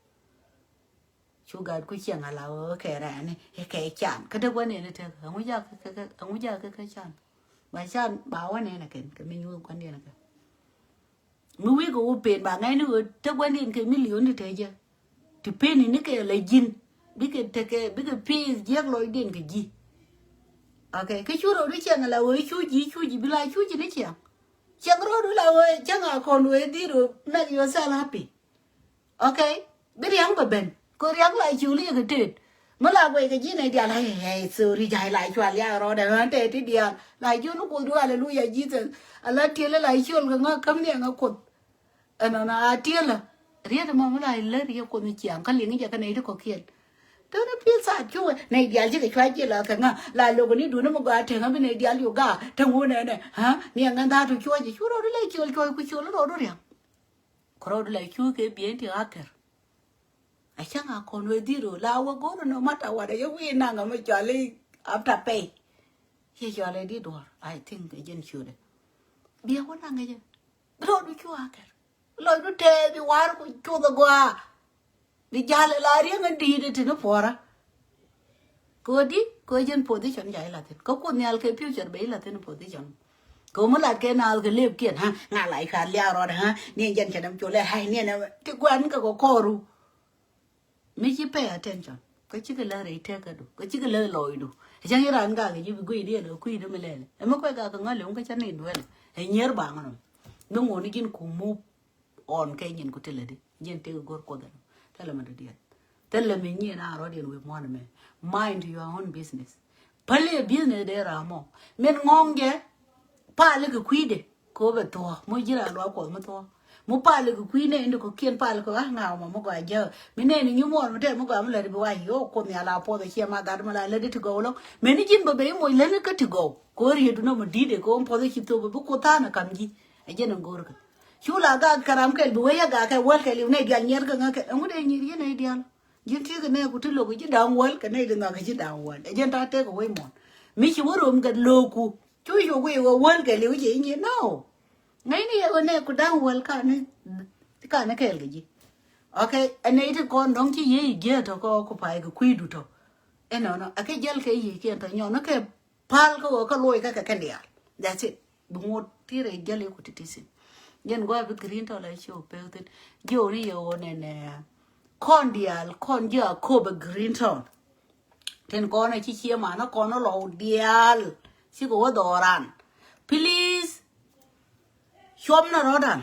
Cu gat ku ciɛŋ ala wee kɛ rɛɛni kɛ can kä dee gua̱ndiɛn itek ɛŋu jakä kɛ can. Ba can ba wä nɛn kɛn kɛ mi nyuuth gua̱ndiɛn kɛ. Mi wi̱i̱ kɛ wä pen ba ŋa̱cni ɣöö te gua̱ndiɛn kɛ milion ti te jɛ. Ti pen ini kɛ la ji̱n bikɛ tekɛ bikɛ pi̱i̱th jiäk lɔcdiɛn kɛ ji̱. Okay, kä cu rɔɔdu ciɛŋ la ɣöö cu ji̱ cu ji̱ bi la cu ji̱ ni ciɛŋ. Ciɛŋ rɔɔdu la ɣöö cäŋ a kɔn ɣöö dhir ɣöö make yourself happy. Okay, bi ria̱ŋ bɛ ben kɛ ria̱ŋ la cu li kɛ tet. Mi la guɛy kɛ ji̱ nɛy diaal, hey, hey, sorry, jay la cual ya rɔɔdɛ ɣän tɛ ti diaal la ji̱ ni kuoth du, hallelujah Jesus. Ala tiel la ciöl kɛ ŋä käm ni ŋä kuoth. Ɛnɔnɔ a tielä riet mɔ mi la lär yɛ kuoth ni ciaŋ kä liŋ jɛ kä nɛy ti kɔkiɛn. Tɔnä pi̱l thaat cuɛ nɛy diaal cikɛ cuac jiɛ la kɛ ŋa la lokä ni duuni mi gɔaa teŋä bi nɛy diaal yu gaa te ŋun ɛnɛ. Ha ni ɛŋɛn dhaatu cuɔc cu rɔɔdu la ciöl cuɔc ku ciöl rɔɔdu riaŋ. Kɛ rɔɔdu la cu kɛ biɛn ti ɣa̱kɛr. A cäŋ a kɔn wee dhiro la wä go̱r no matter what a yɛ wi̱i̱ naŋ a mi cuali after pay. Yɛ cuali di duɔr I think ɛ jɛn ciötdɛ. Biɛ wä naŋ ɛ jɛ. Bi rɔɔdu cu a kɛr lɔcdu tɛɛ bi war ku cuth agɔaa. Bi jal la riäŋ in di̱i̱t ti ni puɔrä. Kodi ko jɛn position ja ilathin kä kuoth nhial kɛ future bɛ ilathin position. Kɛ mi lat kɛ naal kɛ lep kiɛn ha ŋa la ikat liak rɔɔd ha ni jɛn cɛ dɛm col ɛ hai ni ɛn ti guan kɛ kɔ kɔru. Mi ci pay attention kä cikɛ lɛ rɛy tɛk kä du kä cikɛ lɛ lɔy du. Cäŋ iran gak ji̱ bi guiy diɛn ɛ kui̱ di mi lɛlɛ ɛ mi kuɛ gak kɛ ŋɔl iŋ kä cä ni duɛl ɛ nyier baŋ nɔ. Mi ŋuɔni ji̱n ku move on kɛ nyin ku ti lɛ di ji̱n ti go̱r kuoth ɛn. Thilɛ mi dɔ̱diɛn thilɛ mi nyin a rɔɔd yɛn wek muɔ̱n mɛ. Mind your own business. Päli ɛ business dee ram mɔ min ŋɔ̱ŋ jɛ. Pali kɛ kui̱dɛ kɛ wä bɛ thuɔ̱k mi ji̱ raa luaak kuɔth mi thuɔ̱k. Mi pali kɛ kui̱ nɛy ni kɔ kiɛn pali kɛ ɣa̱ ŋa̱a̱k mɔ mi gɔaa jääk mi nɛy ni nyi muɔɔr mi tɛk mi gɔaa mi lät bi wa yi ɣä kuoth nhial a puɔth ɛ ciɛ ma gat mi la lät ti gɔw lɔŋ. Mɛn ni ji̱n bɛ bɛ i̱ moc lät ni kä ti gɔw kɛ wä riet du nɔ mi di̱t ɛ kɛ wä puɔth ɛ ci thop ɛ bi kuoth tha̱a̱n ɛ kam ji̱. Ɛ jɛn ɛ go̱o̱r kɛ cu la gak kɛ ram kɛl bi wee yɛ gak kɛ wäl kɛl iw nɛy dial nyiɛr kɛ ŋäk kɛ ɛŋu dee nyier yɛn nɛy dial. Ji̱n tiek kɛ nɛɛku ti lo̱k ji̱ da̱a̱ŋ wäl kɛ nɛy ti nhɔakä ji̱ da̱a̱ŋ wäl ɛ jɛn ta̱a̱ tëëk ɛ wec muɔ̱n. Mi ci wä rom kɛ lo̱o̱ku cu cu guiy wä wäl kɛ li̱w ci i̱ nyi no. Ŋäcni yɛ wä nɛɛku da̱a̱ŋ wäl kani kani kɛɛl kɛ ji̱. Okay, ɛ nɛy ti kɔn dɔ̱ŋ ci yiey jiɛ tɔ kɛ occupy kɛ kui̱du tɔ. Ɛnɔnɔ ɛ kɛ jäl kɛ yiey kiɛn tɔ nyɔn kɛ pal kä wä kä loc kä kɛ kɛn diaal. That's it. Bi ŋot ti rɛy jäl iku ti ti thin. Jɛn gua̱a̱ bi green tɔ la ci wä pek thin jiɛ wä ni yɛ wä nɛnɛ. Kɔn diaal kɔn jiɛ a kop ɛ green tɔ. Tin kɔn ɛ ci cie manä kɔn ɛ lɔw diaal. Cikɛ wä dhɔran. Please. Cuɔm ni rɔ̱dan.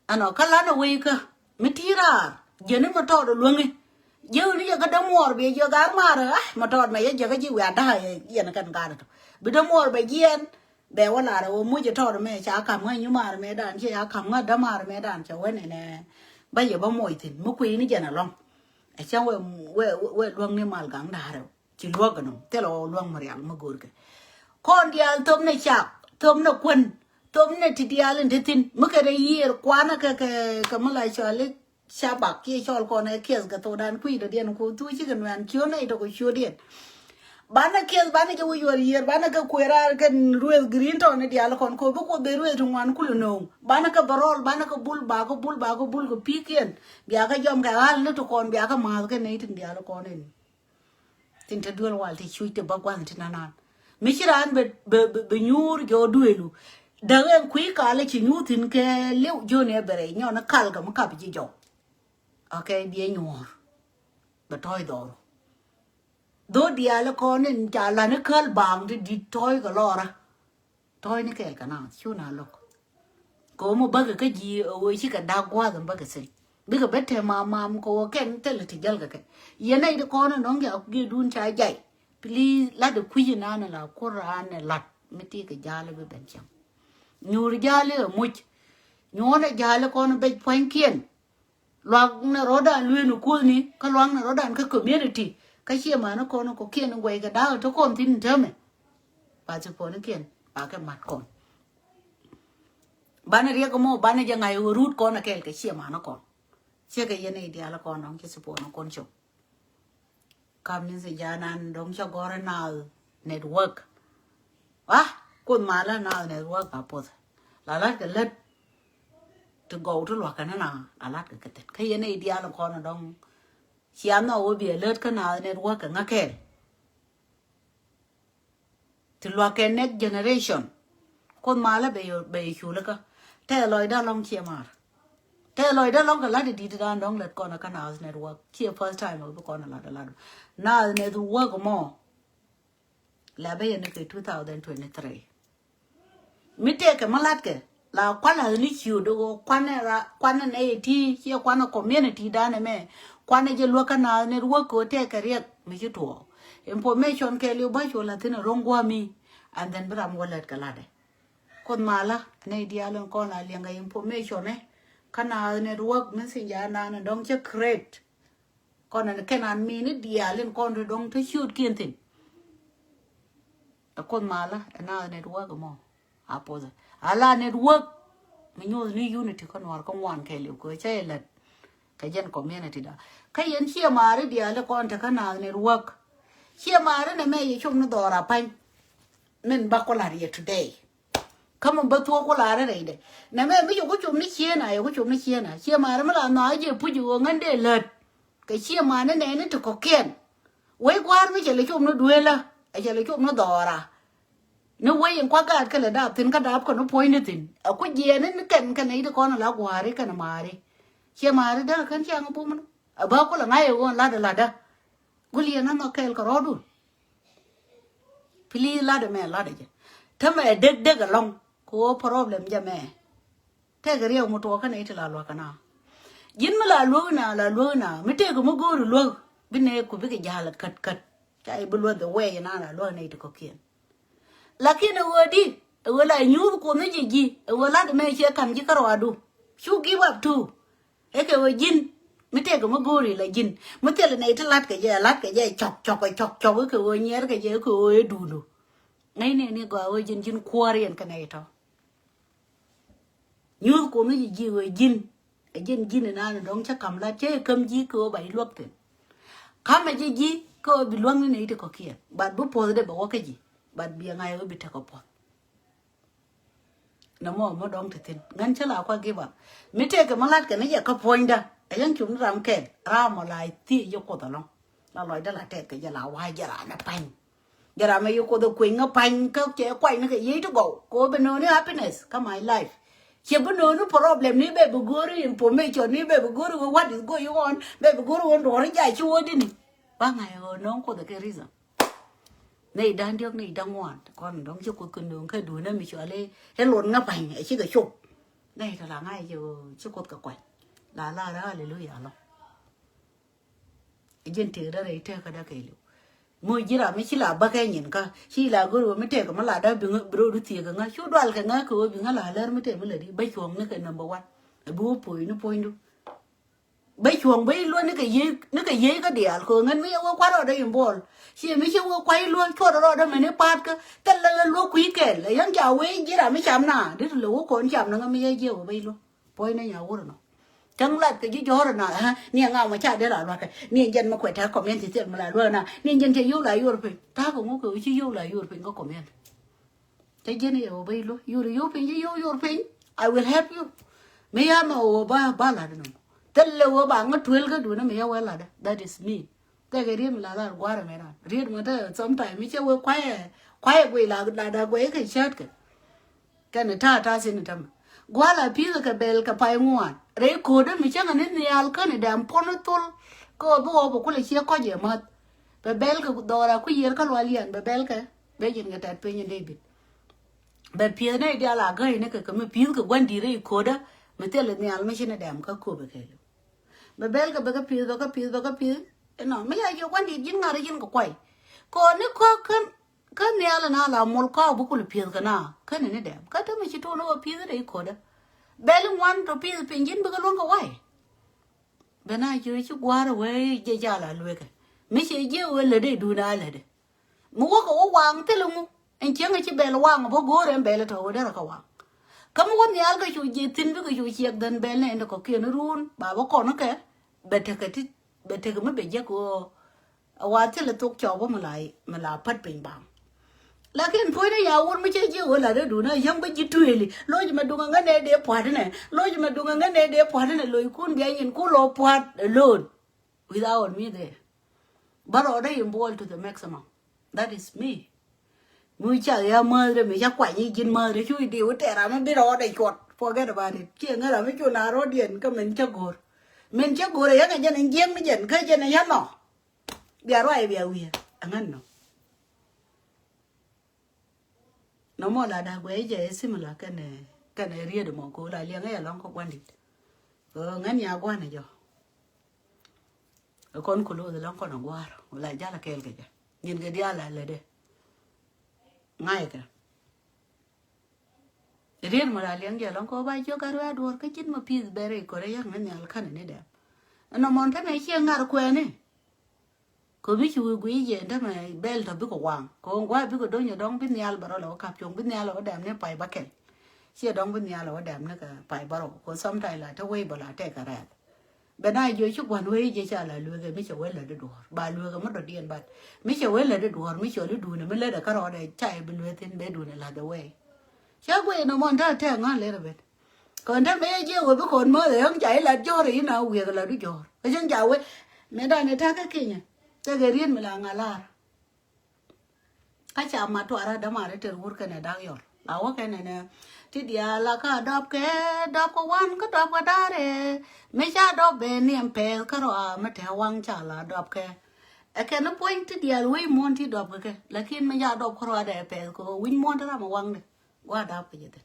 Ɛnɔ kä lan ɛ wec kä mi ti raar jiɛni mi tɔɔt ɛ luäŋi. Jiɛni yɛ kä dämuɔɔr bi jiɛ gar maar ɛ ah mi tɔɔt mɛ yɛ jiɛ kä ji̱ wiaa da̱a̱ yɛ yɛn kɛn gaat ɛ tɔ bi dämuɔɔr bɛ jiɛn. Bɛ wä lar ɛ wä muc ɛ tɔɔt mɛ ca ka̱m ŋä nyu maar mɛ dan ciɛ ca ka̱m ŋä dämaar mɛ dan cɛ wä nɛnɛ. Bä yɛ bä moc thi̱n mi kui̱ni jɛn ɛlɔ̱ŋ. Ɛ cä wɛ wɛ wɛ luäŋni mal gaŋ da̱a̱r ɛ. Ci luäk ɛnɔ thilɛ ɣɔw luäŋ mi rial mi go̱o̱rkɛ. Kɔn diaal thop ni cak thop ni kuän thop ni ti diaal in ti thin mi kɛ rɛ yiëër kuanä kɛ kɛ kɛ mi la cɔali. Cabak kiɛ cɔl kɔn ɛ kiɛth kɛ thokdan kui̱ dɔ̱diɛn ku thu cikɛ nuɛn ciö nɛy tɔk ciötdiɛn. Banɛ kiɛth banɛ jɛ wi̱c wal yiëër banɛ kɛ kuëë raar kɛn ruëth green tɔn ni diaal kɔn ko bi kuoth ben ruëth ti ŋuan kulɛ no̱o̱ŋ. Banɛ kɛ bärɔl banɛ kɛ bul bakä bul bakä bul kɛ pi̱i̱kiɛn. Biakä jɔm kɛ ɣal ni ti kɔn biakä ma̱a̱th kɛ nɛy tin diaal kɔn in. Thin te duel wal te cuc te bä gua̱n ti nanan. Mi ci raan bɛ bɛ bɛ nyuur jɔ duelu. Däk ɛn kui̱ kalɛ ci nyuur thin kɛ liw joni ɛ bɛ rɛy nyɔn kal kɛ mi kap ji̱ jɔw. Okay, biɛ nyuur. Bɛ tɔy dhɔru. Dho diaal kɔn in ca lan ikäl baŋ ti dit tɔy kɛ lɔra. Tɔ̱ɔ̱cni kɛɛl kɛ naath cu na lo̱k. Kɛ ɣöö mi bäkɛ kä ji̱ ɣöö cikɛ da̱k gua̱a̱th in bäkɛ thil bikɛ ben te mam mam kɛ ɣöö kɛn thilɛ ti jäl kɛ kɛ. Yɛn nɛy ti kɔn in nɔ̱ŋ jak gi̱i̱dun ca jay. Please lat ɛ kui̱c inan in la kur raan in lat mi ti kɛ ja̱a̱l i̱ bi ben cäŋ. Nyuur ja̱a̱l i̱ ɛ muc. Nyuɔ̱ɔ̱n ɛ ja̱a̱l i̱ kɔn in bec pua̱nykiɛn. Luak ni rɔ̱dan lueeni kuɔthni, kä luak ni rɔ̱dan kä community. Kä ciɛ mani kɔn kɔkiɛn guɛy kɛ da̱a̱k ti kɔn thi̱n täämɛ. Ba ti puɔ̱nikiɛn ba kɛ mat kɔn. Banɛ riɛk mɔ banɛ jɛ ŋa̱c ɣöö rut kɔn ɛ kɛɛl kɛ ciɛ mani kɔn. Ciɛ kɛ yɛn i̱ diaal kɔn dɔ̱ŋ ci support ni kɔn cop. Kam ni si janan dɔ̱ŋ cä gɔ̱r ɛ Naath network. Ah, Kuoth malä Naath network a puɔth. La lat kɛ lät ti gɔw ti luakä ni na la lat kɛ kɛ thet. Kä yɛn i̱ diaal kɔn dɔ̱ŋ cia nhɔk wä bi ɛ lät kä Naath network kɛ ŋä kɛɛl. Ti luakä next generation. Kuoth malä bɛ yɛ, bɛ yɛ cul kä. Tɛ lɔcdä lɔŋ ciɛ mar. Tɛ lɔcdä lɔŋ kɛ lat i̱ di̱t dan dɔ̱ŋ lät kɔn kä Naath network. Ciɛ first time bi kɔn lat lat. Naath network mɔ. La bɛ yɛ ni kɛ two thousand twenty-three. Mi tëëkɛ mi latkɛ la kuan la̱th ni ciöt ɣöö kuanɛ ra, kuanɛ nɛy ti ciɛ kuanɛ community danɛ mɛ. Kuanɛ jɛ luäk kä Naath network kɛ ɣöö tëëkɛ riɛk mi ci tuɔɔk. Information kɛɛliw bä cu la̱th thi̱n ro̱ŋ gua̱a̱mi. And then bi ram wä lät kɛ latdɛ. Kuoth malä nɛy diaal in kɔn la liɛŋkɛ information ɛ kä Naath network mi thi̱n janan dɔ̱ŋ cä create. Kɔn ni kɛn an mini diaal in kɔn ti dɔ̱ŋ te ciötkiɛn thi̱n. Ɛ Kuoth malä ɛ Naath network mɔ. A puɔth ɛ ala network. Mi nyuuth ni unity kä Nuäär kä ŋuan kɛɛliw kɛ cä ilät. Kɛ jɛn community da kä yɛn ciɛ mari diaal in kɔn te kä Naath network. Ciɛ mari nɛ mɛ yɛ cop ni dhɔra pa̱ny. Min ba kɔ lat yɛ today. Kä mi bä thuɔk ku la̱rä rɛydɛ nɛ mɛ mi yɛ ku cop ni ciena, yɛ ku cop ni ciena. Ciɛ mari mi la nhɔakä jɛ puc i̱ ɣöö ŋän dee lät. Kɛ ciɛ mari nɛ ni ti kɔ̱kiɛn. Wec gua̱a̱r mi cɛ lɛ cop ni dueelä, ɛ cɛ lɛ cop ni dhɔra. Ni wec in kuak gaat kɛ lɛ dap thi̱n kä dap kɔn ni puɔ̱ny ni thi̱n. Ɛ ku jiɛɛni ni kɛn kɛn i̱ ti kɔn ala gua̱a̱ri kɛn ma̱a̱ri. Ciɛ ma̱a̱ri däk kɛn ciaŋ bum ni. Ɛ bä kulɛ ŋa̱c ɛ ɣöö latdä latdä. Gul yɛn ɛ nhɔk kɛɛl kɛ rɔɔdun. Please latdä mɛ latdä jɛ. Tämɛ dek dek ɛlɔ̱ŋ kɛ ɣöö problem jɛ mɛ. Tɛkɛ riɛk mi tuɔɔk kä nɛy ti la luäk kɛ na. Ji̱n mi la luäk na, la luäk na mi tëëkɛ mi go̱o̱ri luäk. Bi nɛɛku bikɛ ja̱l kät kät. Ca i̱ bi luäk the way na la luäk nɛy ti kɔ̱kiɛn. Lakin ɛ ɣöö di, ɛ ɣöö la nyuuth Kuoth ni ji̱ ji̱, ɛ ɣöö lat mɛ ciɛ ka̱m ji̱ kärɔadu. Cu give up too. Ɛ kɛ ɣöö ji̱n mi tëëkɛ mi go̱o̱ri la ji̱n mi thilɛ nɛy ti la̱tkɛ jɛ, la̱tkɛ jɛ cɔk cɔk cɔk cɔk, ɛ kɛ ɣöö nyiɛɛrkɛ jɛ, ɛ kɛ ɣöö ɛ duundu. Ŋäcni ni gɔaa ɣöö ji̱n ji̱n kuäär yɛn kɛ nɛy tɔ̱. Nyuuth Kuoth ni ji̱ ji̱ ɣöö ji̱n. Ɛ ji̱n ji̱n inan dɔ̱ŋ cä ka̱m lat cä i̱ käm ji̱ kɛ ɣöö ba i̱ luäk thi̱n. Ka̱mɛ ji̱ ji̱ kɛ ɣöö bi luäk ni nɛy ti kɔ̱kiɛn. But bi puɔ̱th dee bɛ wä kä ji̱. But bi ɛ ŋa̱c ɣöö bi tekɛ puɔ̱th. Nɛ mɔ mɔ dɔ̱ŋ te thi̱n ŋän cä la kua give up. Mi tëëkɛ mi la̱tkɛ ni jɛ kä puɔ̱nydä. Ɛ yɛn cum ni ram kɛl ram mɔ la thiec jɛ Kuoth ɛlɔ̱ŋ. La lɔcdä la tɛth kɛ jɛ la wa̱a̱ jɛ ran ɛ pa̱ny. Jɛ ram ɛ yi Kuoth ɛ kueny ŋä pa̱ny kä cɛ kuany ni kɛ yiey ti gɔw kɛ ɣöö bɛ nööni happiness kä my life. Cɛ bi nööni problem ni bɛ bi go̱o̱ri information ni bɛ bi go̱o̱ri ɣöö what is going on, bɛ bi go̱o̱ri ɣöö duɔ̱ɔ̱ri jɛ a ci wä dini. Ba ŋa̱c ɣöö nööŋ Kuoth ɛ kɛ reason. Nɛy da̱ŋ diɔ̱k nɛy da̱ŋ ŋuan kɔn dɔ̱ŋ ci Kuoth kɛ nööŋ kä duundä mi cɔal i̱ luɔt ŋä pa̱ny ɛ cikɛ cop. Nɛy tɔ la ŋa̱c jɛ ɣöö ci Kuoth kɛ kuany. La la rɛ haleluya lɔ. Jɛn tëëk rɛ rɛy tëëkä dä kɛɛliw. Ŋö ji̱ ram mi ci la bäkɛ nyin kä ci la go̱r ɣöö mi tëëk mi la dä bi ŋä bi rɔɔdu thieekä ŋä cu dual kɛ ŋä kɛ ɣöö bi ŋä la lär mi tëëk mi la di bä cuɔ̱ŋ ni kɛ number one. Ɛ bi wä puɔ̱ny ni puɔ̱nydu. Bä cuɔ̱ŋ bä i̱ luäk ni kɛ yiey, ni kɛ yiey kä diaal kɛ ɣöö ŋän mi cɛ wä kua̱r rɔɔdɛ involve. Ciɛ mi cɛ wä kua̱r i̱ luäk cuɔt rɔɔdɛ mɛn i̱ pa̱a̱t kä thilɛ ɣä luäk kui̱ kɛl ɛ yɛn ca wee ji̱ ram mi cam na di ti lɛ wä kɔn cam ni ŋä mi cɛ jiɛ wä bä i̱ luäk. Puɔ̱ny ni nya wur nɔ. Cäŋ lat kɛ ji̱ jɔ̱ɔ̱r na ɛ ni ŋa mɔ ca dee la luäk kɛ ni jɛn mɛ kuɛ tɛk community thil mi la luäk na ni jɛn cɛ yio̱w la yor piny ta̱a̱ kɛ ŋuk kɛ wä ci yio̱w la yor piny kä community. Cä jiɛn i̱ ɛ wä bä i̱ luäk yor yor piny ji̱ yor yor piny. I will help you. Mi ya mɛ wä ba ba lat ni mɔ thil lɛ wä ba ŋä tuel kä duundä mi ya wä lat. That is me. Tɛkɛ riet mi la lar gua̱a̱r ɛmɛ ran riet mi te sometime mi cɛ wee kuayɛ kuayɛ guiy la la da guiy kɛ cäät kɛ. Kɛn ta̱a̱ ta̱a̱ sin tämɛ gua̱a̱r la pi̱i̱th kɛ bɛl kɛ pay ŋuan rɛy ko̱dä mi cäŋɛ ni nhial käni dɛm puɔ̱n thol. Kä ɣöö bi ɣɔw bɛ kulɛ ciɛ kɔc yɛ mäth. Bɛ bɛl kɛ dhɔra ku yiër kä lual yɛn bɛ bɛl kɛ bɛ ji̱n kɛ tɛt piny in David. Bɛ pi̱eth nɛy diaal a gäi ni kɛ kɛ mi pi̱i̱th kɛ gua̱n di̱t rɛy ko̱dä mi thil nhial mi ci ni dɛm kä köpɛ kɛ liw. Bɛ bɛl kɛ bɛ kä pi̱th bɛ kä pi̱th bɛ kä pi̱th. Inɔ mi ya jiök kuan di̱t ji̱n ŋa̱r ji̱n kɛ kuay. Kɔn ni kɔk kä kä nhial ina la mol kɔk bi kul pi̱th kɛ na kä ni ni dɛm kä te mi ci tuun wä pi̱th ina i̱ ko̱dä. Bɛl in wan tɔ pi̱th piny ji̱n bikɛ luäŋ kɛ way. Bɛ na jiö ci gua̱a̱r wee jɛ jal a luekɛ. Mi ci jiö wee lätdɛ duun a lätdɛ. Mi wäkɛ wä waŋ thilɛ ŋu. Ɛn cieŋ ci bɛl waŋ bä go̱o̱r ɛn bɛl tɔ̱ wä derɛ kɛ waŋ. Kä mi wä nhial kɛ cu jiɛ thi̱n bikɛ cu ciɛk dhän bɛl nɛ ɛn dɛ kɔ̱kiɛn run ba bä kɔn kɛ. Bɛ tekɛ ti bɛ tekɛ mi bɛ jek ɣöö. A wa thilɛ thok cɔw bä mi la mi la pät piny baŋ. Lakin puɔ̱nyni ya wur mi cɛ jiɛ wä la dee duun a yäŋ bä ji̱ tuëëli. Loc mɛ duŋ a ŋä nɛ dee pua̱t inɛ. Loc mɛ duŋ a ŋä nɛ dee pua̱t inɛ loc kun bia nyin ku lɔ pua̱t alone. Without me there. Bä rɔɔdɛ involved to the maximum. That is me. Mi ca ya mäthre mi ca kuany i̱ ji̱n mäthre cu i̱ di wä tɛɛr ram mi bi rɔɔdɛ cuɔt. Forget about it. Ciɛ ŋä ram mi cu na rɔɔdiɛn kä min cä go̱r. Min cä go̱r ɛ yäŋ ɛ jɛn in jiɛŋ ni jɛn kä jɛn ɛ yäŋ nɔ. Bia ruac bia wi̱i̱ ɛ ŋän nɔ. Nɔmɔ la da̱k guɛy jɛ ɛ similar kɛnɛ kɛnɛ riet mɔ ko la liɛŋ ɛ lɔŋ kä guandit. Ɛ ŋän ya guanɛ jɔ. Ɛ kɔn ku loth lɔŋ kɔn a gua̱a̱r wala jal a kɛɛl kɛ jɛ. Nyin kɛ diaal a lätdɛ. Ŋa̱cɛ kɛ. Riet mɔ la liɛŋ jɛ lɔŋ kɔ ba jiök a ruac duɔ̱ɔ̱r kä ji̱n mɔ pi̱th bɛr i̱ kɔrɛ yak ni nhial känɛ ni dɛm. Ɛn nɔmɔ tämɛ ciɛ ŋa̱r kuɛɛni. Kɔ mi ci wi̱i̱ guiy jɛ tämɛ bɛl tɔ bikɛ waŋ kɔ ŋua̱ bikɛ do̱nyɛ dɔ̱ŋ bi nhial bɛ rɔ lɛ wä kap cuɔ̱ŋ bi nhial lɛ wä dɛm ni pay bä kɛl. Ciɛ dɔ̱ŋ bi nhial lɛ wä dɛm ni kɛ pay bä rɔ kɔ sometime la te wec bä la tɛk kɛ rɛɛth. Bɛ na jiö ci gua̱n wee jiɛ ca la lueek ɛ mi cɛ wee lät di duɔ̱ɔ̱r ba lueek ɛ mi dɔ̱diɛn bat mi cɛ wee lät di duɔ̱ɔ̱r mi cɔl i̱ duun ɛ mi lät ɛ kärɔɔdɛ ca ɛ bi lueek thi̱n bɛ duun ɛ la̱th ɛ wee. Cä guiy nɔmɔ ɛn ta̱a̱ tɛk ŋa̱n ler ɛ bet. Kɔn te mëë jiɛ wee bi kɔn mäth ɛ ɣän ca i̱ lat jɔ̱ɔ̱r ɛ i̱ na wiɛk ɛ lat di jɔ̱ɔ̱r ɛ cän ca wee. Mëë dan ɛ ta̱a̱ kä kinyɛ tɛk ɛ riet mi la ŋa̱ la̱r. Kä ca mat tuarä dämarä tɛr wur kɛnɛ dak yɔl la wä kɛnɛ nɛ. Ti diaal la ka dɔp kɛ dɔp kɛ wan kä dɔp kɛ darɛ. Mi ca dɔp bɛ niɛm pɛth kä rɔa mi tɛ waŋ ca la dɔp kɛ. Ɛ kɛn ni puɔ̱ny ti diaal wec muɔ̱n ti dɔp kɛ kɛ lakin mi ca dɔp kä rɔa dɛ pɛth kɛ wi̱c muɔ̱n ti ram waŋ dɛ. Gua dap kɛ jɛ thin.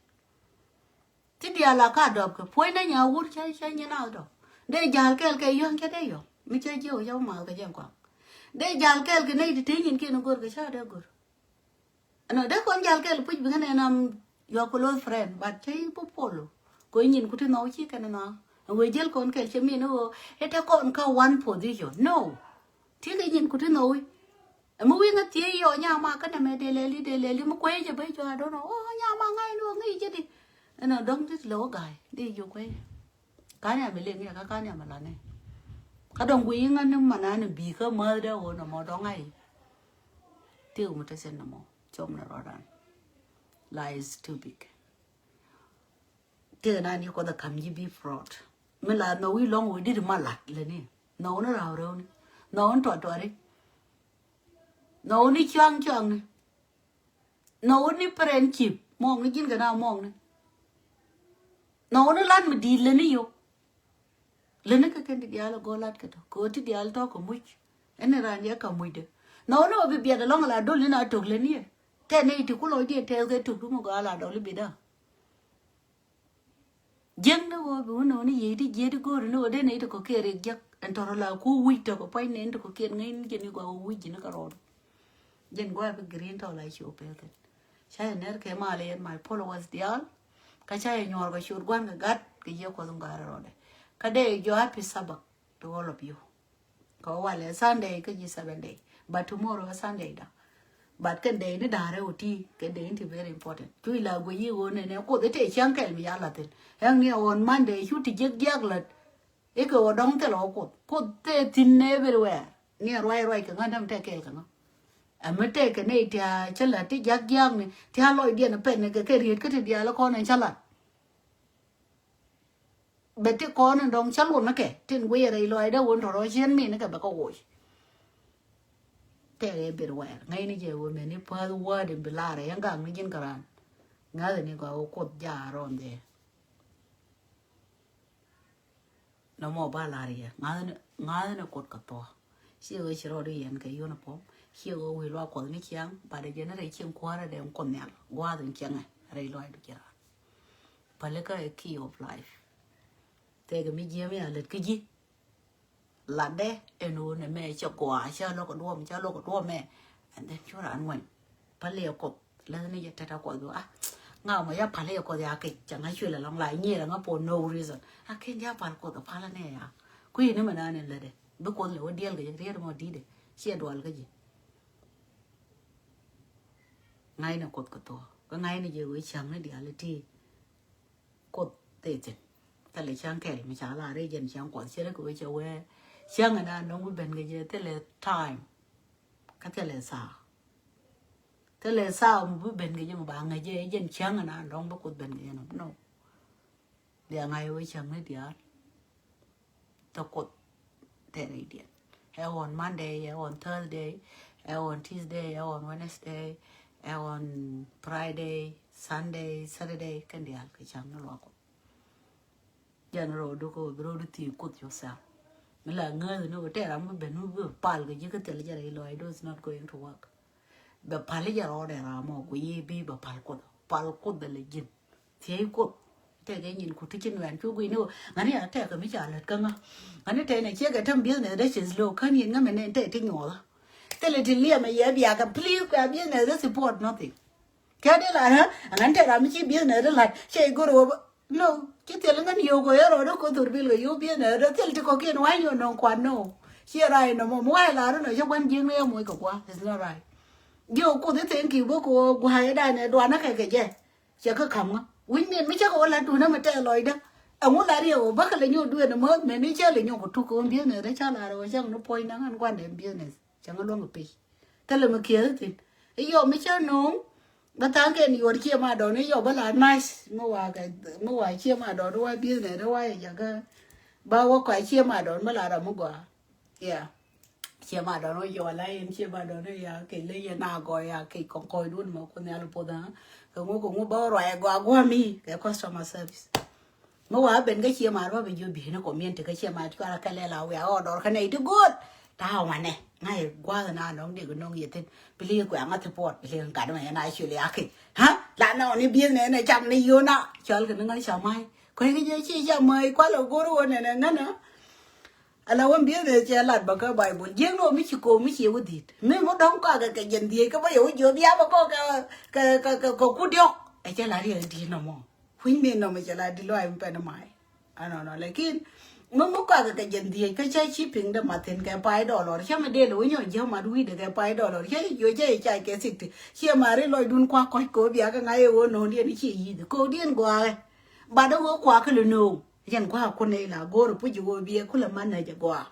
Ti diaal a ka dɔp kɛ puɔ̱ny dee nya wur cä cä nyin a dɔp. Dee jal kɛɛl kɛ yɔ̱ŋ cä dee yɔ̱ŋ mi cä jiɛ wä cä wä math kɛ jɛn kuaŋ. Dee jal kɛɛl kɛ nɛy ti te nyin kiɛn go̱r kɛ cä dee go̱r. Ɛnɔ dee kɔn jal kɛɛl puc bi ŋän ɛn am your close friend but cä yi bä polo. Kɔ nyin ku ti nhɔw ci kɛn nhɔa ɛn wee jel kɔn kɛɛl cɛ min ɣöö ɛ te kɔn kä one position no. Ti kɛ nyin ku ti nhɔwi. Ɛmɛ wi̱i̱ ŋä thiec yɔ nyama kä nɛmɛ dee lɛli dee lɛli mi kuec jɛ ben cua dɔn ɔ nyama ŋa̱c ni wä ŋi̱i̱c jɛ di. Ɛn ɔ dɔ̱ŋ ti ti lɛ wä ga̱a̱c di jiök kuec. Ka̱n yam ilek ni kä ka̱n yam ilan ni. Kä dɔ̱ŋ guiy iŋä ni mana ni bi̱i̱ kä mäth dee wä nɔmɔ dɔ̱ŋ ŋa̱c. Ti wä mi te sɛn nɔmɔ cɔm ni rɔɔdan. Lies too big. Tëë na ni Kuɔth ɛ ka̱m ji̱ bi fraud. Mi la nhɔwi lɔ̱ŋ wä dit ma lat lɛ ni. Nhɔw ni raw rɛw ni. Nhɔw ni tuat tuat ni. Nhɔw ni cuaŋ cuaŋ ni. Nhɔw ni pɛrɛn cip muɔŋ ni ji̱n kɛ na muɔŋ ni. Nhɔw ni lat mi di̱i̱t lɛ ni yok. Lä ni kɛ kɛn ti diaal ɛ gɔl lat kɛ tɔ kɛ ɣöö ti diaal tɔ kɛ muc. Ɛn ni raan yɛ kɛ mucdɛ. Nhɔw ni ɣöö bi biɛt ɛlɔ̱ŋ la dol ni na tok lä ni ɛ tɛ nɛy ti ku lɔcdiɛn tɛth kɛ tok ti mi gɔaa la dɔl i̱ bi da̱a̱. Jiäk ni ɣöö bi wä ni ɣöö ni yiëë ti jiëë ti go̱o̱ri ni ɣöö dee nɛy ti kɔ kiɛ rik jiäk ɛn tɔ̱rɔ la ku wi̱c tɔ̱ kɛ pua̱ny nɛn ti kɔ kiɛ ŋäc ni jɛ ni gɔaa wä wi̱c ji̱ ni kɛ rɔɔdu. Jɛn gua̱a̱ bi green tɔ la ci wä pɛl kɛn. Ca yɛ nɛr kɛ mal yɛn my followers diaal. Kä ca yɛ nyuɔr kɛ ciöt gua̱n kɛ gat kɛ yiëë Kuɔth in gɔaa rɔɔdɛ. Kä dee jɔ happy Sabbath to all of you. Kɛ walɛ Sunday kä ji̱ seven day. But tomorrow ɛ Sunday da. But kɛn day ni da̱rɛ wä ti kɛn day ni ti very important. Cu ila guic yi ɣöö nɛnɛ Kuoth i̱ tëë cäŋ kɛl mi ya la̱thin. Ɛŋ ni ɛ ɣɔn Monday cu ti jiäk jiak lät. Ikɛ wä dɔ̱ŋ thilɛ wä Kuoth. Kuoth tëë thi̱n everywhere. Ni ɛ ruac ruac kɛ ŋä däm tëë kɛɛl kɛ ŋä. Ɛmɛ tëë kɛ nɛy tia cä la̱t ti jiak jiak ni tia lɔcdiɛn ɛ pɛn ni kɛ kɛ riet kä ti diaal kɔn ɛn cä la̱t. Bɛ ti kɔn in dɔ̱ŋ cä luɔn ni kɛ tin guiyɛ rɛy lɔaacdä wun tɔ̱ rɔ ciɛn mi ni kɛ bɛ kɛ woc. Tɛk ɛ bir wɛɛr ŋäcni jɛ wä mɛni päth word in bi lar ɛ yɛn gak ni ji̱n kɛ raan. Ŋa̱thɛ ni gɔaa wä Kuoth ja̱a̱ rɔɔn dhɛ. Nɔmɔ ba lar yɛ ŋa̱thni ŋa̱thni Kuoth kɛ thuɔ̱k. Ciɛ ɣöö ci rɔɔd i̱ yɛn kɛ uniform ciɛ ɣöö wi̱i̱ luaak Kuɔth ni ciaŋ bat ɛ jɛn rɛy cieŋ kuäärä dee ŋ Kuoth nhial gua̱a̱th in ciɛŋɛ rɛy lɔaacdu ji̱ raan. Pälikä ɛ key of life. Tëëkɛ mi jiääm ya lät kä ji̱. Latdɛ ɛn ɣöö nɛmɛ cɛ gɔaa cä lo̱k ɛ duɔ̱ɔ̱m cä lo̱k ɛ duɔ̱ɔ̱m mɛ. And then cu raan ŋuɛn päli ɛ Kuoth läthni jɛ tɛt ɛ Kuoth ɣöö a ŋa̱ mɔ ya päli ɛ Kuoth ya kec cɛ ŋa̱ cuël ɛlɔ̱ŋ la nyier ɛ ŋa̱ for no reason. A ken ya pal Kuoth ɛ pal ɛnɛ ya. Kui̱ ni mɛ nan in lätdɛ bi Kuoth lɛ wä diɛl kɛ jɛ riet mɔ di̱tdɛ ciɛ dual kä ji̱. Ŋa̱cnɛ Kuoth kɛ thuɔ̱k kä ŋa̱cnɛ jɛ wee cäŋ ni diaal ti. Kuoth thil thi̱n. Thilɛ cäŋ kɛl mi ca la ri jɛn cäŋ Kuɔth cɛ rɛ kɛ wee cɛ wee cäŋ ɛn an dɔ̱ŋ bi ben kɛ jɛ thilɛ time. Kä thilɛ thaa. Thilɛ thaa mi bi ben kɛ jɛ mi ba ŋäc jɛ jɛn cäŋ ɛn an dɔ̱ŋ bi Kuoth ben kɛ jɛ nɔ. No. Bia ŋa̱c wee cäŋ ni diaal. Thok Kuoth tɛn idiɛn. Ɛ on Monday, ɛ on Thursday, ɛ on Tuesday, ɛ on Wednesday, ɛ on Friday, Sunday, Saturday, kɛn diaal kɛ cäŋ ni luak Kuoth. Jɛn rɔɔdu kɛ wä bi rɔɔdu thiec Kuoth yourself. Mi la ŋääth ni wä tɛɛr ram mi ben mi bi pal kɛ ji̱ kä thil jɛ rɛy lɔɔc, though it's not going to work. Bɛ pal i̱ jɛ rɔɔdɛ ram ɔ ku yi bi bɛ pal Kuoth. Pal Kuoth bɛ lɛ ji̱n. Thiec Kuoth. Tɛkɛ nyin ku ti ci nuɛn cu gui̱ni wä ŋäni a tɛkɛ mi ca lät kä ŋä. Ŋäni tɛn a ciek ɛ täm business dä ci slow kän yin ŋä mɛ nɛn tɛ ti nyuɔth. Thilɛ ti liɛm ɛ yɛ biakɛ please kua business dä support nothing. Kɛ di la hä a ŋän tɛ ram mi ci business dä lat cɛ i go̱r wä bä. No, ci thil ŋän yio̱w kɔ yɛ rɔɔdä Kuoth thor bil kɛ yio̱w business dä thil ti kɔkiɛn wa̱ny yio̱w nɔŋ kuan no. Ciɛ ray nɔmɔ mi wa̱y lar inɔ cä gua̱n jiäkni ɛ moc kɛ gua̱. It's not right. Jiök Kuoth i̱ thank you bä kɛ ɣöö gua̱a̱c ɛ danɛ duanä kɛ kɛ jɛ. Cɛ kä ka̱m ŋä wi̱ny min mi cä kɛ wä lat duunä mi tɛɛ lɔcdä. Ɛŋu la riɛk ɣöö bäkɛ lɛ nyɔk duëënä mäth mɛn i̱ cä lɛ nyɔk kɛ tuk kɛ ɣöö business rɛ ca lar ɣöö cäŋ ni puɔ̱ny naŋ ɛn gua̱ndɛ business cäŋ luäŋ kɛ pec. Thilɛ mi kiɛth i̱ thi̱n i̱ yɔm mi cä no̱o̱ŋ. Bä tha̱a̱ŋ kɛn yuɔr ciɛ ma dɔn i̱ yɔm bä la nice mi wa kɛ mi wa ciɛ ma dɔn i̱ wa business i̱ wa yɛ jakä. Ba wä kɔc ciɛ ma dɔn bä la ram mi gɔaa. Yeah. Ciɛ ma dɔn wä yɔl a in ciɛ ma dɔn wä ya kɛ ley yɛ na gɔy ya kɛ kɔn kɔy dun ma kun yal puɔth ha. Kɛ ŋu kɛ ŋu ba wä ruay gɔa gua mi kɛ customer service. Mi wa ben kä ciɛ ma ruwa bɛ jiɔ bi ni community kä ciɛ ma cuara kɛ lɛ la wia ɔ dɔr kä nɛ iti good. Ta wa nɛ ŋa yɛ gua na nɔŋ di kɛ nɔŋ yɛ thin. Pili kua ŋa ti puɔt pili ŋa kat ma yɛ na actually ya kɛ. Ha? La nɔ ni business ni cam ni yona. Cɔl kɛ ni ŋa ca mai. Kɔy kɛ jɛ ciɛ ca mai kwa la gor wä nɛ nɛ ŋa na. Ala wä business cɛ lat bä kä Bible. Jiäkni wä mi ci ko̱o̱m mi ci wä dhi̱t. Mi mi dɔ̱ŋ kɔakɛ kɛ jɛn dhiec kä bä yɛ wä jiɔth ya bä kɔ kɛ kɛ kɛ kɛ kɛ ku diɔ̱k. Ɛ cɛ la riɛk di̱t nɔmɔ. Kui̱ny mi nɔmɔ cɛ la di̱t lɔaac mi pɛn mai. Anɔnɔ lakin mi mi kɔakɛ kɛ jɛn dhiec kä cä ci piŋ dä mathin kɛ pay dɔlɔr. Cä mi dee lɛ wä nyɔ jiäk mat wi̱i̱dɛ kɛ pay dɔlɔr. Cä jiɔ cä i̱ cay kɛ thik ti. Ciɛ mari lɔcdun kua kɔc ko̱o̱p ya kä ŋa̱c ɛ wä no̱o̱ŋdiɛn i̱ ci yi̱th ko̱o̱pdiɛn gɔaaɛ. Bat ɛ wä kua kä lɛ no̱o̱ŋ. Jɛn gua̱a̱ kun nɛy la go̱o̱r puc i̱ ɣöö biɛ kulɛ man nɛ jɛ gua̱a̱.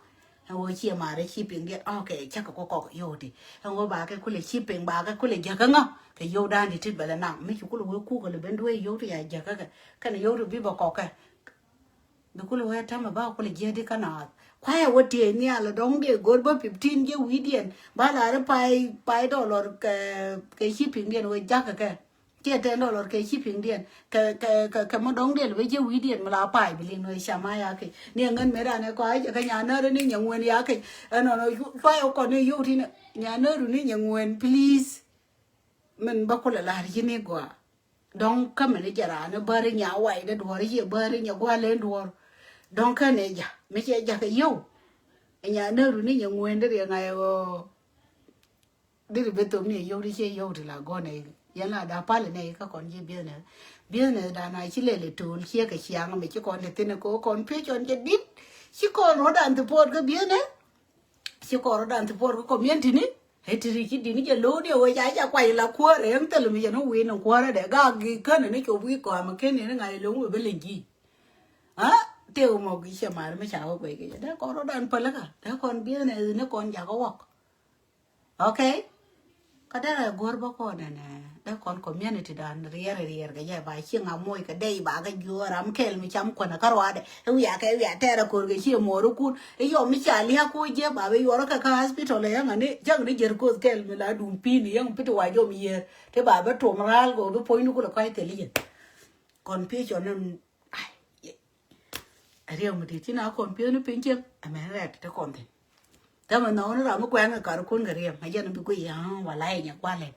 Ɛn ɣöö ciɛ ma̱a̱r ɛ ci piŋ diɛt ɔkɛ cäkɛ kɔ kɔk yio̱w ti. Ɛn ɣöö ba kɛ kulɛ ci piŋ ba kɛ kulɛ jäkä ŋä kɛ yio̱w da̱a̱n ti tit bɛ lɛ naŋ mi ci kulɛ wee kukɛ lɛ ben duee yio̱w ti ya jäkä kɛ kɛn yio̱w ti bi bɛ kɔk kɛ. Bi kulɛ wee tɛmɛ ba kulɛ jiäk di kä naath kuayɛ wä tiee nhial ɛ dɔ̱ŋ diɛ go̱o̱r bä fifteen jiɛ wi̱i̱diɛn ba la ri pay pay dɔlɔr kɛ kɛ ci piŋ diɛn wee jakä kɛ. Ciɛ ten dollar kɛ shipping diɛn kɛ kɛ kɛ kɛ mɔ dɔŋ diɛn bɛ jɛ wi̱i̱ diɛn mi la pa̱a̱c bi liŋ nɔ i̱ cam a ya kɛ ni ɛŋän mëë ran ɛ kɔac jɛ kɛ nyanäri ni nyɛ ŋuɛn ya kɛ. Ɛnɔnɔ cuayɛ kɔn ni yio̱w tin nyanäri ni nyɛ ŋuɛn please. Min bä kulɛ la̱r ji̱ ni gɔaa dɔŋ kä min jɛ ran bäri nya wac dɛ duɔ̱ɔ̱r i̱ ciɛ bäri nyɛ gua̱l ɛn duɔ̱ɔ̱r. Dɔŋ kä ni ja mi ciɛ jakɛ yio̱w. Nyanäri ni nyɛ ŋuɛn dɛ riɛŋ a ɛ ɣöö. Diri bi thom ni yio̱w di cie yio̱w ti la gɔn ɛ yɛn la da pal ni kä kɔn ji̱ business. Business dan a ci lɛl ɛ to̱l ciɛ kɛ ciaŋ mi ci kɔn ti thin ɛ ko kɔn pi̱ cɔn jɛ dit. Ci kɔn rɔ̱dan ti puɔt kä business. Ci kɔn rɔ̱dan ti puɔt kä community ni. Ɛ ti ri ci dit ni jɛ lo̱w ni ɛ wee ca ca kuac la kuäär ɛ yɛn thil mi jɛ ni wi̱i̱ ni kuäär ɛ dɛ gak gi kän ni cop wi̱i̱ kɔam ɛ ken ni ŋa̱c lo̱w mi bi leny ji̱. A tëë wä mɔ gi ciɛ mar mi ca wä guɛc kɛ jɛ dee kɔn rɔ̱dan päl kä dee kɔn business ni kɔn jakä wɔk. Okay. Kä derɛ go̱r bä kɔn ɛn dee kɔn community dan riɛr riɛr kɛ jɛ ba cieŋ a moc kɛ dee ba kɛ juɔ̱ɔ̱r ram kɛl mi cam kuɛn kä ruadɛ. I̱ wiakɛ i̱ wia tɛɛrɛ ko̱r kɛ cie muɔɔr ikun i̱ yɔm mi ca liak ko̱ jiɛ ba bɛ yuɔr kɛ kä hospital ɛ yäŋ ani cäŋ ni jɛr koth kɛl mi la dum pi̱i̱n i̱ yäŋ pi̱t wa jɔm yiër ti ba bɛ tom raal kɛ wä bi puɔ̱nyni kulɛ kɔc thil i̱ yɛn. Confusion ni Ai, riɛw mi di̱t ci na kɔn pi̱eth ni piny cieŋ ɛmɛn rɛt ti kɔn thi̱n. Täämɛ nhɔk ni ram mi kuɛŋ kɛ kar kun kɛ riɛm a jɛn bi guiy a wala inyɛ kualɛ.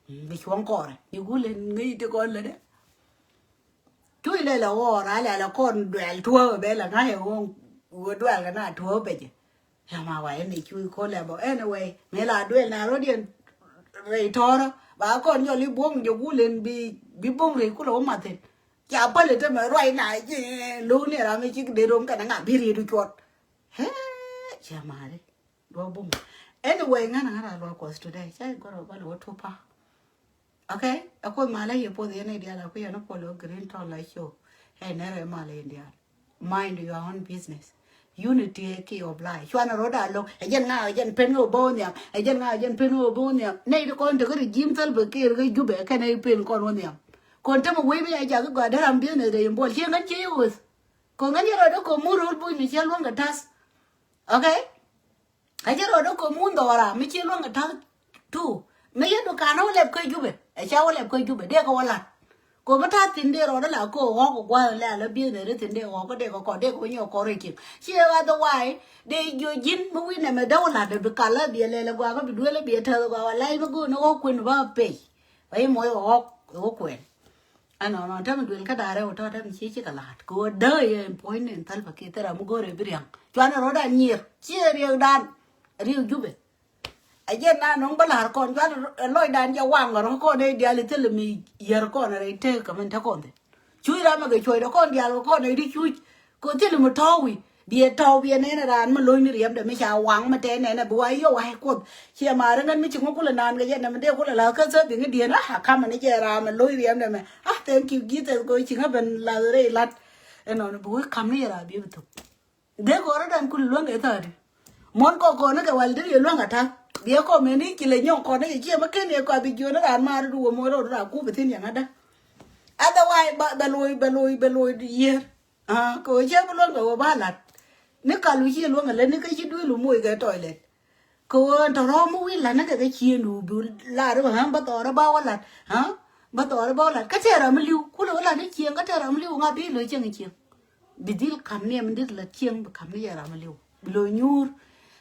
Bi cuɔ̱ŋ kɔrɛ ni gulɛ ŋäc ti kɔn lɛ dɛ. Cuc lɛ lɛ ɣɔɔr a lɛ lɛ kɔn duɛl tuɔɔk bɛ lɛ ŋa̱c ɛ ɣöö duɛl kɛ na tuɔɔk bɛ jɛ. Yama wa ɛn i̱ cuc ko̱lɛ bä anyway mi la duel na rɔ̱diɛn. Rɛy tɔ̱rä ba kɔn jɔl i̱ buɔ̱ŋ jɛ gul ɛn bi bi buɔ̱ŋ rɛy kulɛ wä mathin. Ca päl i̱ tämɛ ruac na ji̱ lo̱k ni ram i̱ cik dee rom kɛn ŋa bi riet i̱ cuɔt. Hee, cɛ mari. Duɔ bum. Anyway, ŋan ŋan a luɔ Kuɔth today. Cɛ gɔrɔ ba luɔ tupa. Okay? A Kuoth malä yɛ puɔth yɛn idial a ku yɛn a puɔl o green tɔl la show. Hey, nɛrɛ malä yɛn dial. Mind your own business. Unity key of life. Cuan a rɔda loŋ. Ɛ jɛn ŋa ɛ jɛn pen ŋa o bä o nhiam. Ɛ jɛn ŋa ɛ jɛn pen ŋa o bä o nhiam. Nɛy ti kɔn tekɛ regime Salva Kiir kä Jubɛ kɛn ɛ pen kɔn o nhiam. Kɔn temɛ wei mi a jak i̱ gɔaa dee ram business dee yɛn buɔl. Ciɛ ŋän ciɛ yɛ wuth. Kɔn ŋän yɛ rɔɔdɛ kɔn mun ro̱l buc mi ciɛ luäŋ kɛ ta̱th. Okay? Kä ciɛ rɔɔdɛ kɔn mun dhɔra mi ciɛ luäŋ kɛ ta̱th tu. Mi yɛ dukan wä lɛp kä Jubɛ. Ɛ ca wä lɛp kä Jubɛ dee kɛ wä lat. Kɔn mi ta̱th thi̱n dee rɔɔdɛ la kɛ ɣɔk kɛ gua̱th lɛ ala business dee thi̱n dee ɣɔk kɛ dee kɛ kɔn dee kɛ wä nyɔk kɔn rɛy kiɛn. Ciɛ otherwise dee jiɔ ji̱n mi wi̱n nɛmɛ dee wä lat dee bi kal la biɛ lɛl ɛ gua̱a̱k kä bi duel ɛ biɛ täth ɛ gua̱a̱k wä la̱c mi go̱o̱n ɛ ɣɔk kuën ba pɛy. Ba i̱ moc ɣɔk ɛ ɣɔk kuɛn. Ɛnɔnɔ tɛm duel kä da̱rɛ wä tɔ̱ tɛm ci ci kɛ la̱t kɛ wä däk yɛ in puɔ̱ny ni in thäl pa kiɛ thil ram mi go̱o̱rɛ bi ria̱ŋ. Cuanɛ rɔ̱dan nyier ci ɛ riɛkdan riɛk Jubɛ. Ɛ jɛn na nɔŋ bä la̱r kɔn cuanɛ lɔcdan jɛ waŋ rɔ kɔn ɛ diaal i̱ thil mi yär kɔn rɛy tëk kɛ min te kɔn thi̱n. Cuc ram ɛ kɛ cuɔ̱cdɛ kɔn diaal kɛ kɔn ɛ di cuc kɛ thil mi tɔ̱ wi̱c. Biɛ tɔ̱w biɛ nɛn raan mi lo̱cni riɛmdɛ mi ca waŋ mi tɛn nɛn ɛ bi wa yio̱w wa̱c Kuoth. Ciɛ ma̱a̱r ŋän mi ci ŋuɔ̱k kulɛ naan kɛ jɛ nɛmɛ dee kulɛ la̱th kä thäpiŋ i̱ dieen a ka̱mɛ ni jɛ raan mi lo̱c riɛmdɛ mɛ. A thank you Jesus kɛ ci ŋä ben la̱th rɛy la̱t. Ɛnɔn bi wee ka̱m ni jɛ raan biɛ bi thuk. Dee kɔn rɔ̱dan kulɛ luäŋ kɛ tha̱a̱di. Muɔ̱n kɔn kɔn ni kɛ wal dee yɛ luäŋ atak. Biɛ kɔn mɛ ni ci lɛ nyɔŋ kɔn ni kɛ ciɛ mɛ ken yɛ kɔ a bi jiön raan ma̱a̱r duwä muɔ̱n rɔɔd raan kup ithin yɛn ada. Otherwise bɛ loc bɛ loc bɛ loc yiër. Kɛ ɣöö cä bi luäŋ kɛ ɣöö ba la̱t ni kal wi̱c ciɛ luäŋ alät ni kä ci duëël wä moc kɛ toilet. Kɛ ɣöö ɛn tɔ̱ rɔ̱ɔ̱m mi wi̱i̱ la̱t ni kɛ kɛ ciëën wä bi la̱t wä ɣän bä thɔɔr ba wä la̱t. Bä thɔɔr ba wä la̱t kä tɛɛr ram mi li̱w kulɛ wä la̱t ni cieŋ kä tɛɛr ram mi li̱w ŋa bi lo̱c cieŋ cieŋ. Bi dhil ka̱m ni ɛm dit la̱t cieŋ bi ka̱m ni yɛ ram mi li̱w bi lo̱c nyuur.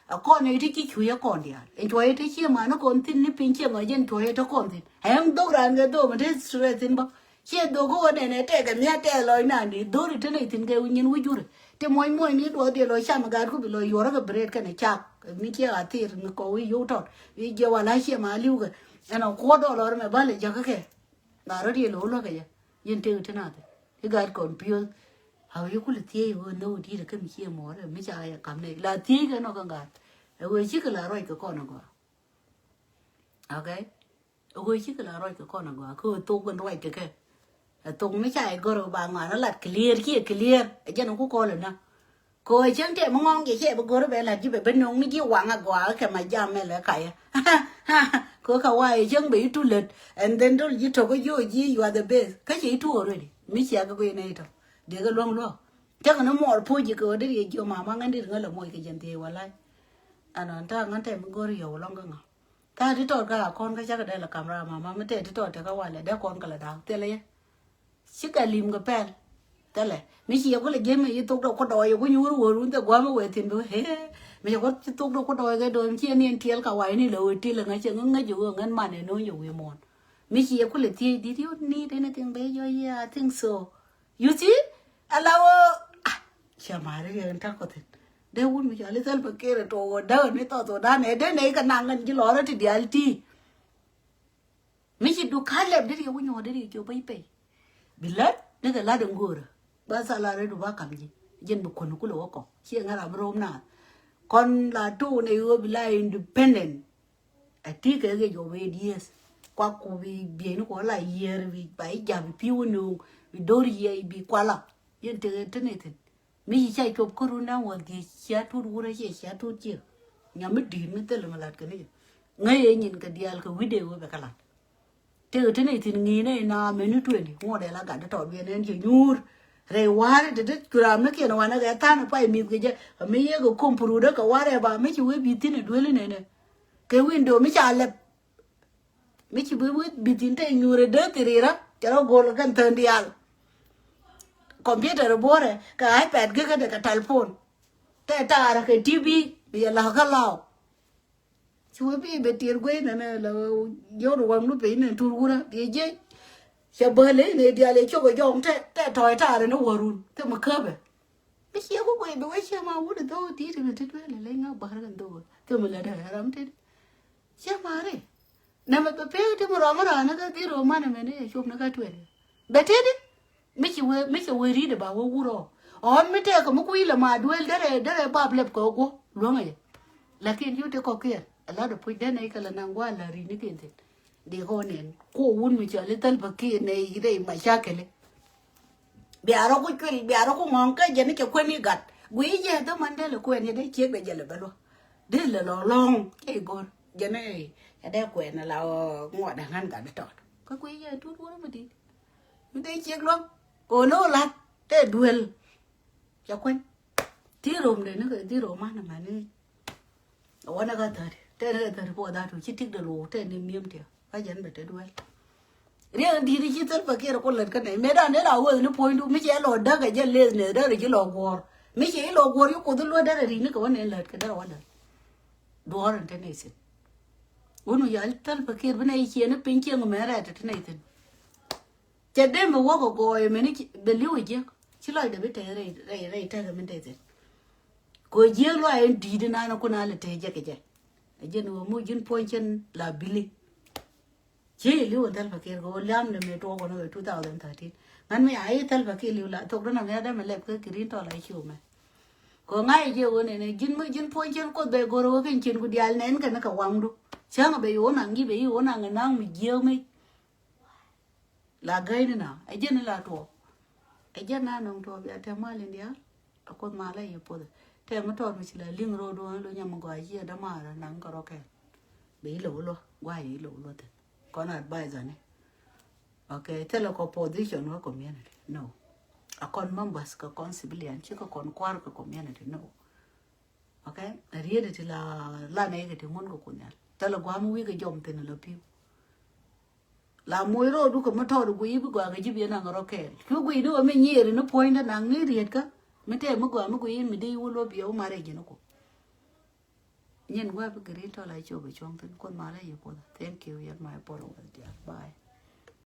Ɛ kɔn ɛ ti ci cuc ɛ kɔn diaal ɛn cuɔyɛ ti ci man ɛ kɔn thi̱n ni piny ciɛ mɔ jɛn cuɔyɛ ti kɔn thi̱n. Ɛn dhok raan kɛ dhok mi ti stress thi̱n bä. Ciɛ dhok kä wä nɛnɛ tɛkɛ mia̱ tɛk lɔc nandi dho̱ri te nɛy thi̱n kɛ nyin wi̱c juri. Ti muɔ̱c muɔ̱c ni duɔth diɛ lɔc cam gaat ku bi lɔc yuɔrä kɛ bret kɛnɛ cak. Mi ciɛ a thir mi kɔw i̱ yo̱w tɔt i̱ jiɛ wala ciɛ ma li̱w kɛ. Ɛn a kuɔt dɔlɔr mɛ bal i̱ jakä kɛ. Na rɔ diɛ lo̱w luäk kɛ jɛ. Yin tëk ti nath i̱ gaat kɔn piöth. A wi̱i̱ kulɛ thiec i̱ ɣöö nho̱w di̱i̱t kä mi ciɛ muɔɔr mi ca yɛ kam nɛy la thiec kɛ nɔ kä gaat. Ɛ ɣöö cikɛ la ruac kɛ kɔn agɔaa. Okay. Ɛ ɣöö cikɛ la ruac kɛ kɔn agɔaa kä ɣöö thok in ruac kɛ kɛ. Ɛ thok mi ca yɛ gör ɣöö ba ŋɔaani lat clear kiɛ clear ɛ jɛn ku kɔl ina. Kɛ ɣöö cäŋ tɛm mi ŋɔŋ jɛ cɛ bi gör bɛ lat ji̱ bɛ ben no̱o̱ŋ ni ji̱ waŋ agɔaa kɛ ma jam mɛ lɛ kayɛ. Kɛ ɣöö ka wa yɛ cäŋ bɛ i̱ tu lät and then dol ji̱ tök kä ji̱ ɣöö ji̱ you are the best kä cɛ i̱ tu already mi cia kɛ guiy nɛy tɔ. Dee kɛ luäŋ luäk. Cäŋ ni muɔɔr puɔ̱c ji̱ kɛ ɣöö deri yɛ jiö mama ŋän deri ŋän lɛ moc kɛ jɛn thiec walai. Ɛnɔ ta̱a̱ ŋän tɛm mi gör yɛ wä lɔŋ kä ŋa. Ta̱a̱ ti tɔɔt kä a kɔn kä cakɛ dee lɛ kam ram ama mi tɛt ti tɔɔt tekɛ walɛ dee kɔn kɛ lɛ da̱a̱k thilɛ yɛ. Cikɛ lim kɛ pɛl. Thilɛ mi ci yɛ kulɛ jiɛn mi ci thok dee ku dɔɔc yɛ ku nyuur wä run thɛ gua̱a̱m wee thi̱n bi wee hee. Mi ci ku ci thok dee ku dɔɔc kɛ do̱n ci ɛn in tiɛl ka wa̱i̱ ni lɛ wee til ŋäc cɛ ŋäc ŋäc yɛ wee ŋän man ɛn no̱o̱ny yɛ wee muɔ̱ɔ̱n. Mi ci yɛ kulɛ thiec did you need anything bɛ jɔɔc yɛ I think so. You see? Ala wä ah, cia mari riɛk in ta̱k kɔthin. Dee wun mi cɔal i̱ Salva Kiir ɛ tuɔɔk wä däk ni thɔth wä dan ɛ dee nɛy kɛ naŋ ɛn ji̱ lɔrä ti diaal ti. Mi ci duk ka̱l lɛp dee riɛk wä nyuɔ̱ɔ̱k dee riɛk ci wä pɛy pɛy. Bi lät ni kɛ la̱t in go̱o̱rä. Ba thalar rɛy du ba ka̱m ji̱. Ji̱n bi kuän kulɛ wä kɔ. Ci ɛ ŋa̱r a bi ro̱o̱m naath. Kɔn la tuuk nɛy ɣöö bi la independent. A ti kɛ kɛ jɔw bɛ dieth. Kuak ku bi bieyni kuɔ la yier bi ba i̱ jap bi pi̱w ni bi dor yiɛ bi kuala. Yen tekɛ te ni thin. Mi ci ca cop kä run dan wä dhiec cia tut wurɛ ciɛ cia tut ciɛ. Nyam mi di̱i̱t mi thil mi lat kɛ ni jɛ. Ŋäc yɛ nyin kɛ diaal kɛ wi̱cdɛ wä bɛ kɛ lat. Tëë ti nɛy thi̱n ŋi̱i̱n nɛy na mɛni tueni ŋuɔ̱t dee la gat di tɔt biɛn ɛn ci nyuur. Rɛy wa̱a̱ri ti ti curam ni kiɛn wanɛ kɛ tha̱a̱n pay mi̱th kɛ jɛ. Ami yɛ kɛ kom purudä kɛ wa̱a̱rɛ ba mi ci wee bi̱th thi̱n ɛ dueli nɛnɛ. Kɛ window mi ca lɛp. Mi ci bi wee bi̱th thi̱n te nyuur ɛ dee thi̱n rirä cɛ rɔ go̱l kɛn thäŋ diaal. Computer buɔ̱rɛ kɛ iPad gek kädɛ kɛ telephone. Tɛ taarä kɛ T V bi yɛ la̱k kä law. Ci wee bi bɛ tiɛɛr guey nɛnɛ la jɔwdɛ waŋdu piny nɛ tur wurä biɛ jiec. Cɛ bäl i̱ nɛ diaal i̱ cok ɛ jɔŋ tɛ tɛ tɔ̱ɔ̱c taarɛ ni wärun thimɛ käpɛ. Bi ciɛ ku guey bi wee ciɛ ma wut i̱ dho̱o̱k ti̱i̱t i̱ ti tueelɛ leny ŋa bäär kɛn dho̱o̱k thimɛ lɛ dee ram tëëdi. Ciɛ ma ri nɛmɛ bɛ pek ti mi rɔm raan ni kä dhil röm man ɛmɛn i̱ cop ni kä tueelɛ bɛ tëëdi. Mi ci wee mi ci wee ri̱t i̱ ba wee wut rɔɔk. Ɣɔn mi tɛɛk kɛ mi kui̱ lɛ ma duel derɛ derɛ bap lɛp kɛ guɔ luäŋɛ yɛ. Lakin yu ti kɔkiɛn a lat a puc den a ikɛ lɛ naŋ gua̱a̱ la ri ni kiɛn thin. Di kɔ nɛn kuɔ wun mi cɔl i thäl pa kiɛn nɛ i rɛy ma cakɛli. Bia rɔ ku cuil bia rɔ ku ŋɔŋ kä jɛn ni cɛ kuɛn i gat guiy jɛ dhamandɛ lɛ kuɛn yɛ dee ciek dɛ jɛ lɛ bɛ luɔ. Dee lɛ lɔ lɔŋ cɛ i go̱r jɛn ni cɛ dee kuɛn la ŋuɔt dɛ ŋan gat di tɔt kä guiy jɛ tut wun mi di. Mi dee ciek luɔŋ kɛ wä lo̱o̱ lat tɛ duel. Cɛ kuɛn. Ti rom de ni kɛ ti rom man mani. Wanɛ ka thäri tɛ ni kɛ thäri puɔ dhat tu ci tik de lo̱o̱ tɛ ni mi̱em tiɛ. Ka jɛn bɛ te duel. Riɛk in di̱i̱t ci thäl pa kiɛr ku lät kä nɛy mëë dan ni la weth ni puɔ̱nydu mi cɛ lɔ däk kɛ jɛ leth neth därɛ ci lɔ guɔ̱ɔ̱r. Mi cɛ i̱ lɔ guɔ̱ɔ̱r yi kuoth iluä därɛ ri̱c ni kɛ wä nɛy lät kɛ därɛ wä lät. Duɔ̱ɔ̱r in te nɛy thin. Wun wi̱c a thäl pa kiɛr bi nɛy ciɛ ni piny cieŋ mɛ rɛɛt te nɛy thin. Cɛ dee mi wäk ɛ gɔɔy ɛmɛni bɛ li̱w ɛ jiäk ci lɔcdɛ bi tɛth rɛy rɛy rɛy tɛth ɛmɛn tɛth in. Kɛ jiäk luac ɛn di̱i̱t inan ɛ kun a lɛ tɛth jɛ kɛ jɛ. Ɛ jɛn ɣöö mi ji̱n puɔ̱ny cɛn la bili. Ci li̱w ɛn thɛl pa kiɛr kɛ ɣöö liam lɛ mëë tuɔɔk kɔn ɣöö two thousand thirteen. Ŋän mi a i̱ thɛl pa kiɛr li̱w la thok dɔ̱n a mi a dämɛ lɛp kä kirin tɔl a ciw mɛ. Kɛ ŋa̱c ɛ jiɛ ɣöö nɛnɛ ji̱n mi ji̱n puɔ̱ny cɛn kuoth bɛ go̱r ɣöö kɛn cin ku diaal nɛn kɛn kɛ waŋdu. Cäŋ bɛ yo̱o̱ naŋ ji̱ bɛ i̱ ɣöö naŋ naŋ mi jiäk mi. La gäi ni na ɛ jɛn ni la tuɔɔk. Ɛ jɛn na nɔŋ tuɔɔk bia tɛm mal in diaal. A kuoth mal a yɛ puɔth tɛm mi tɔɔt mi ci la liŋ ro̱o̱ duɔ̱ɔ̱ŋ lo nyam mi gɔaa jiɛ dämaar a naŋ kɛ rɔ kɛn. Bɛ ilɛ wä luɔ guay ilɛ wä luɔ thin kɔn advisor ni. Okay, thilɛ kɔ position wä community no. A kɔn members kɛ kɔn civilian ci kɛ kɔn kuar kɛ community no. Okay, a riet ti la la nɛ kɛ ti ŋun kɛ kun yal thilɛ guam wi̱i̱ kɛ jɔm thin la piu. La moc ro̱o̱du kɛ mi tɔɔt guiy bi gɔaa kɛ ji̱ bi naŋ rɔ kɛɛl cu guiy ni wä mi nyiëëri ni puɔ̱nydä naŋ ni rietkä. Mi tɛɛk mi gɔaa mi guiy in mi di wä luɔp yɛ wä marɛ ji̱n ku. Nyin gua̱a̱ bi gɛr in tɔl a cop a cuɔ̱ŋ thin kun mal a yi puɔth. Thank you yɛn my followers diaal. Bye.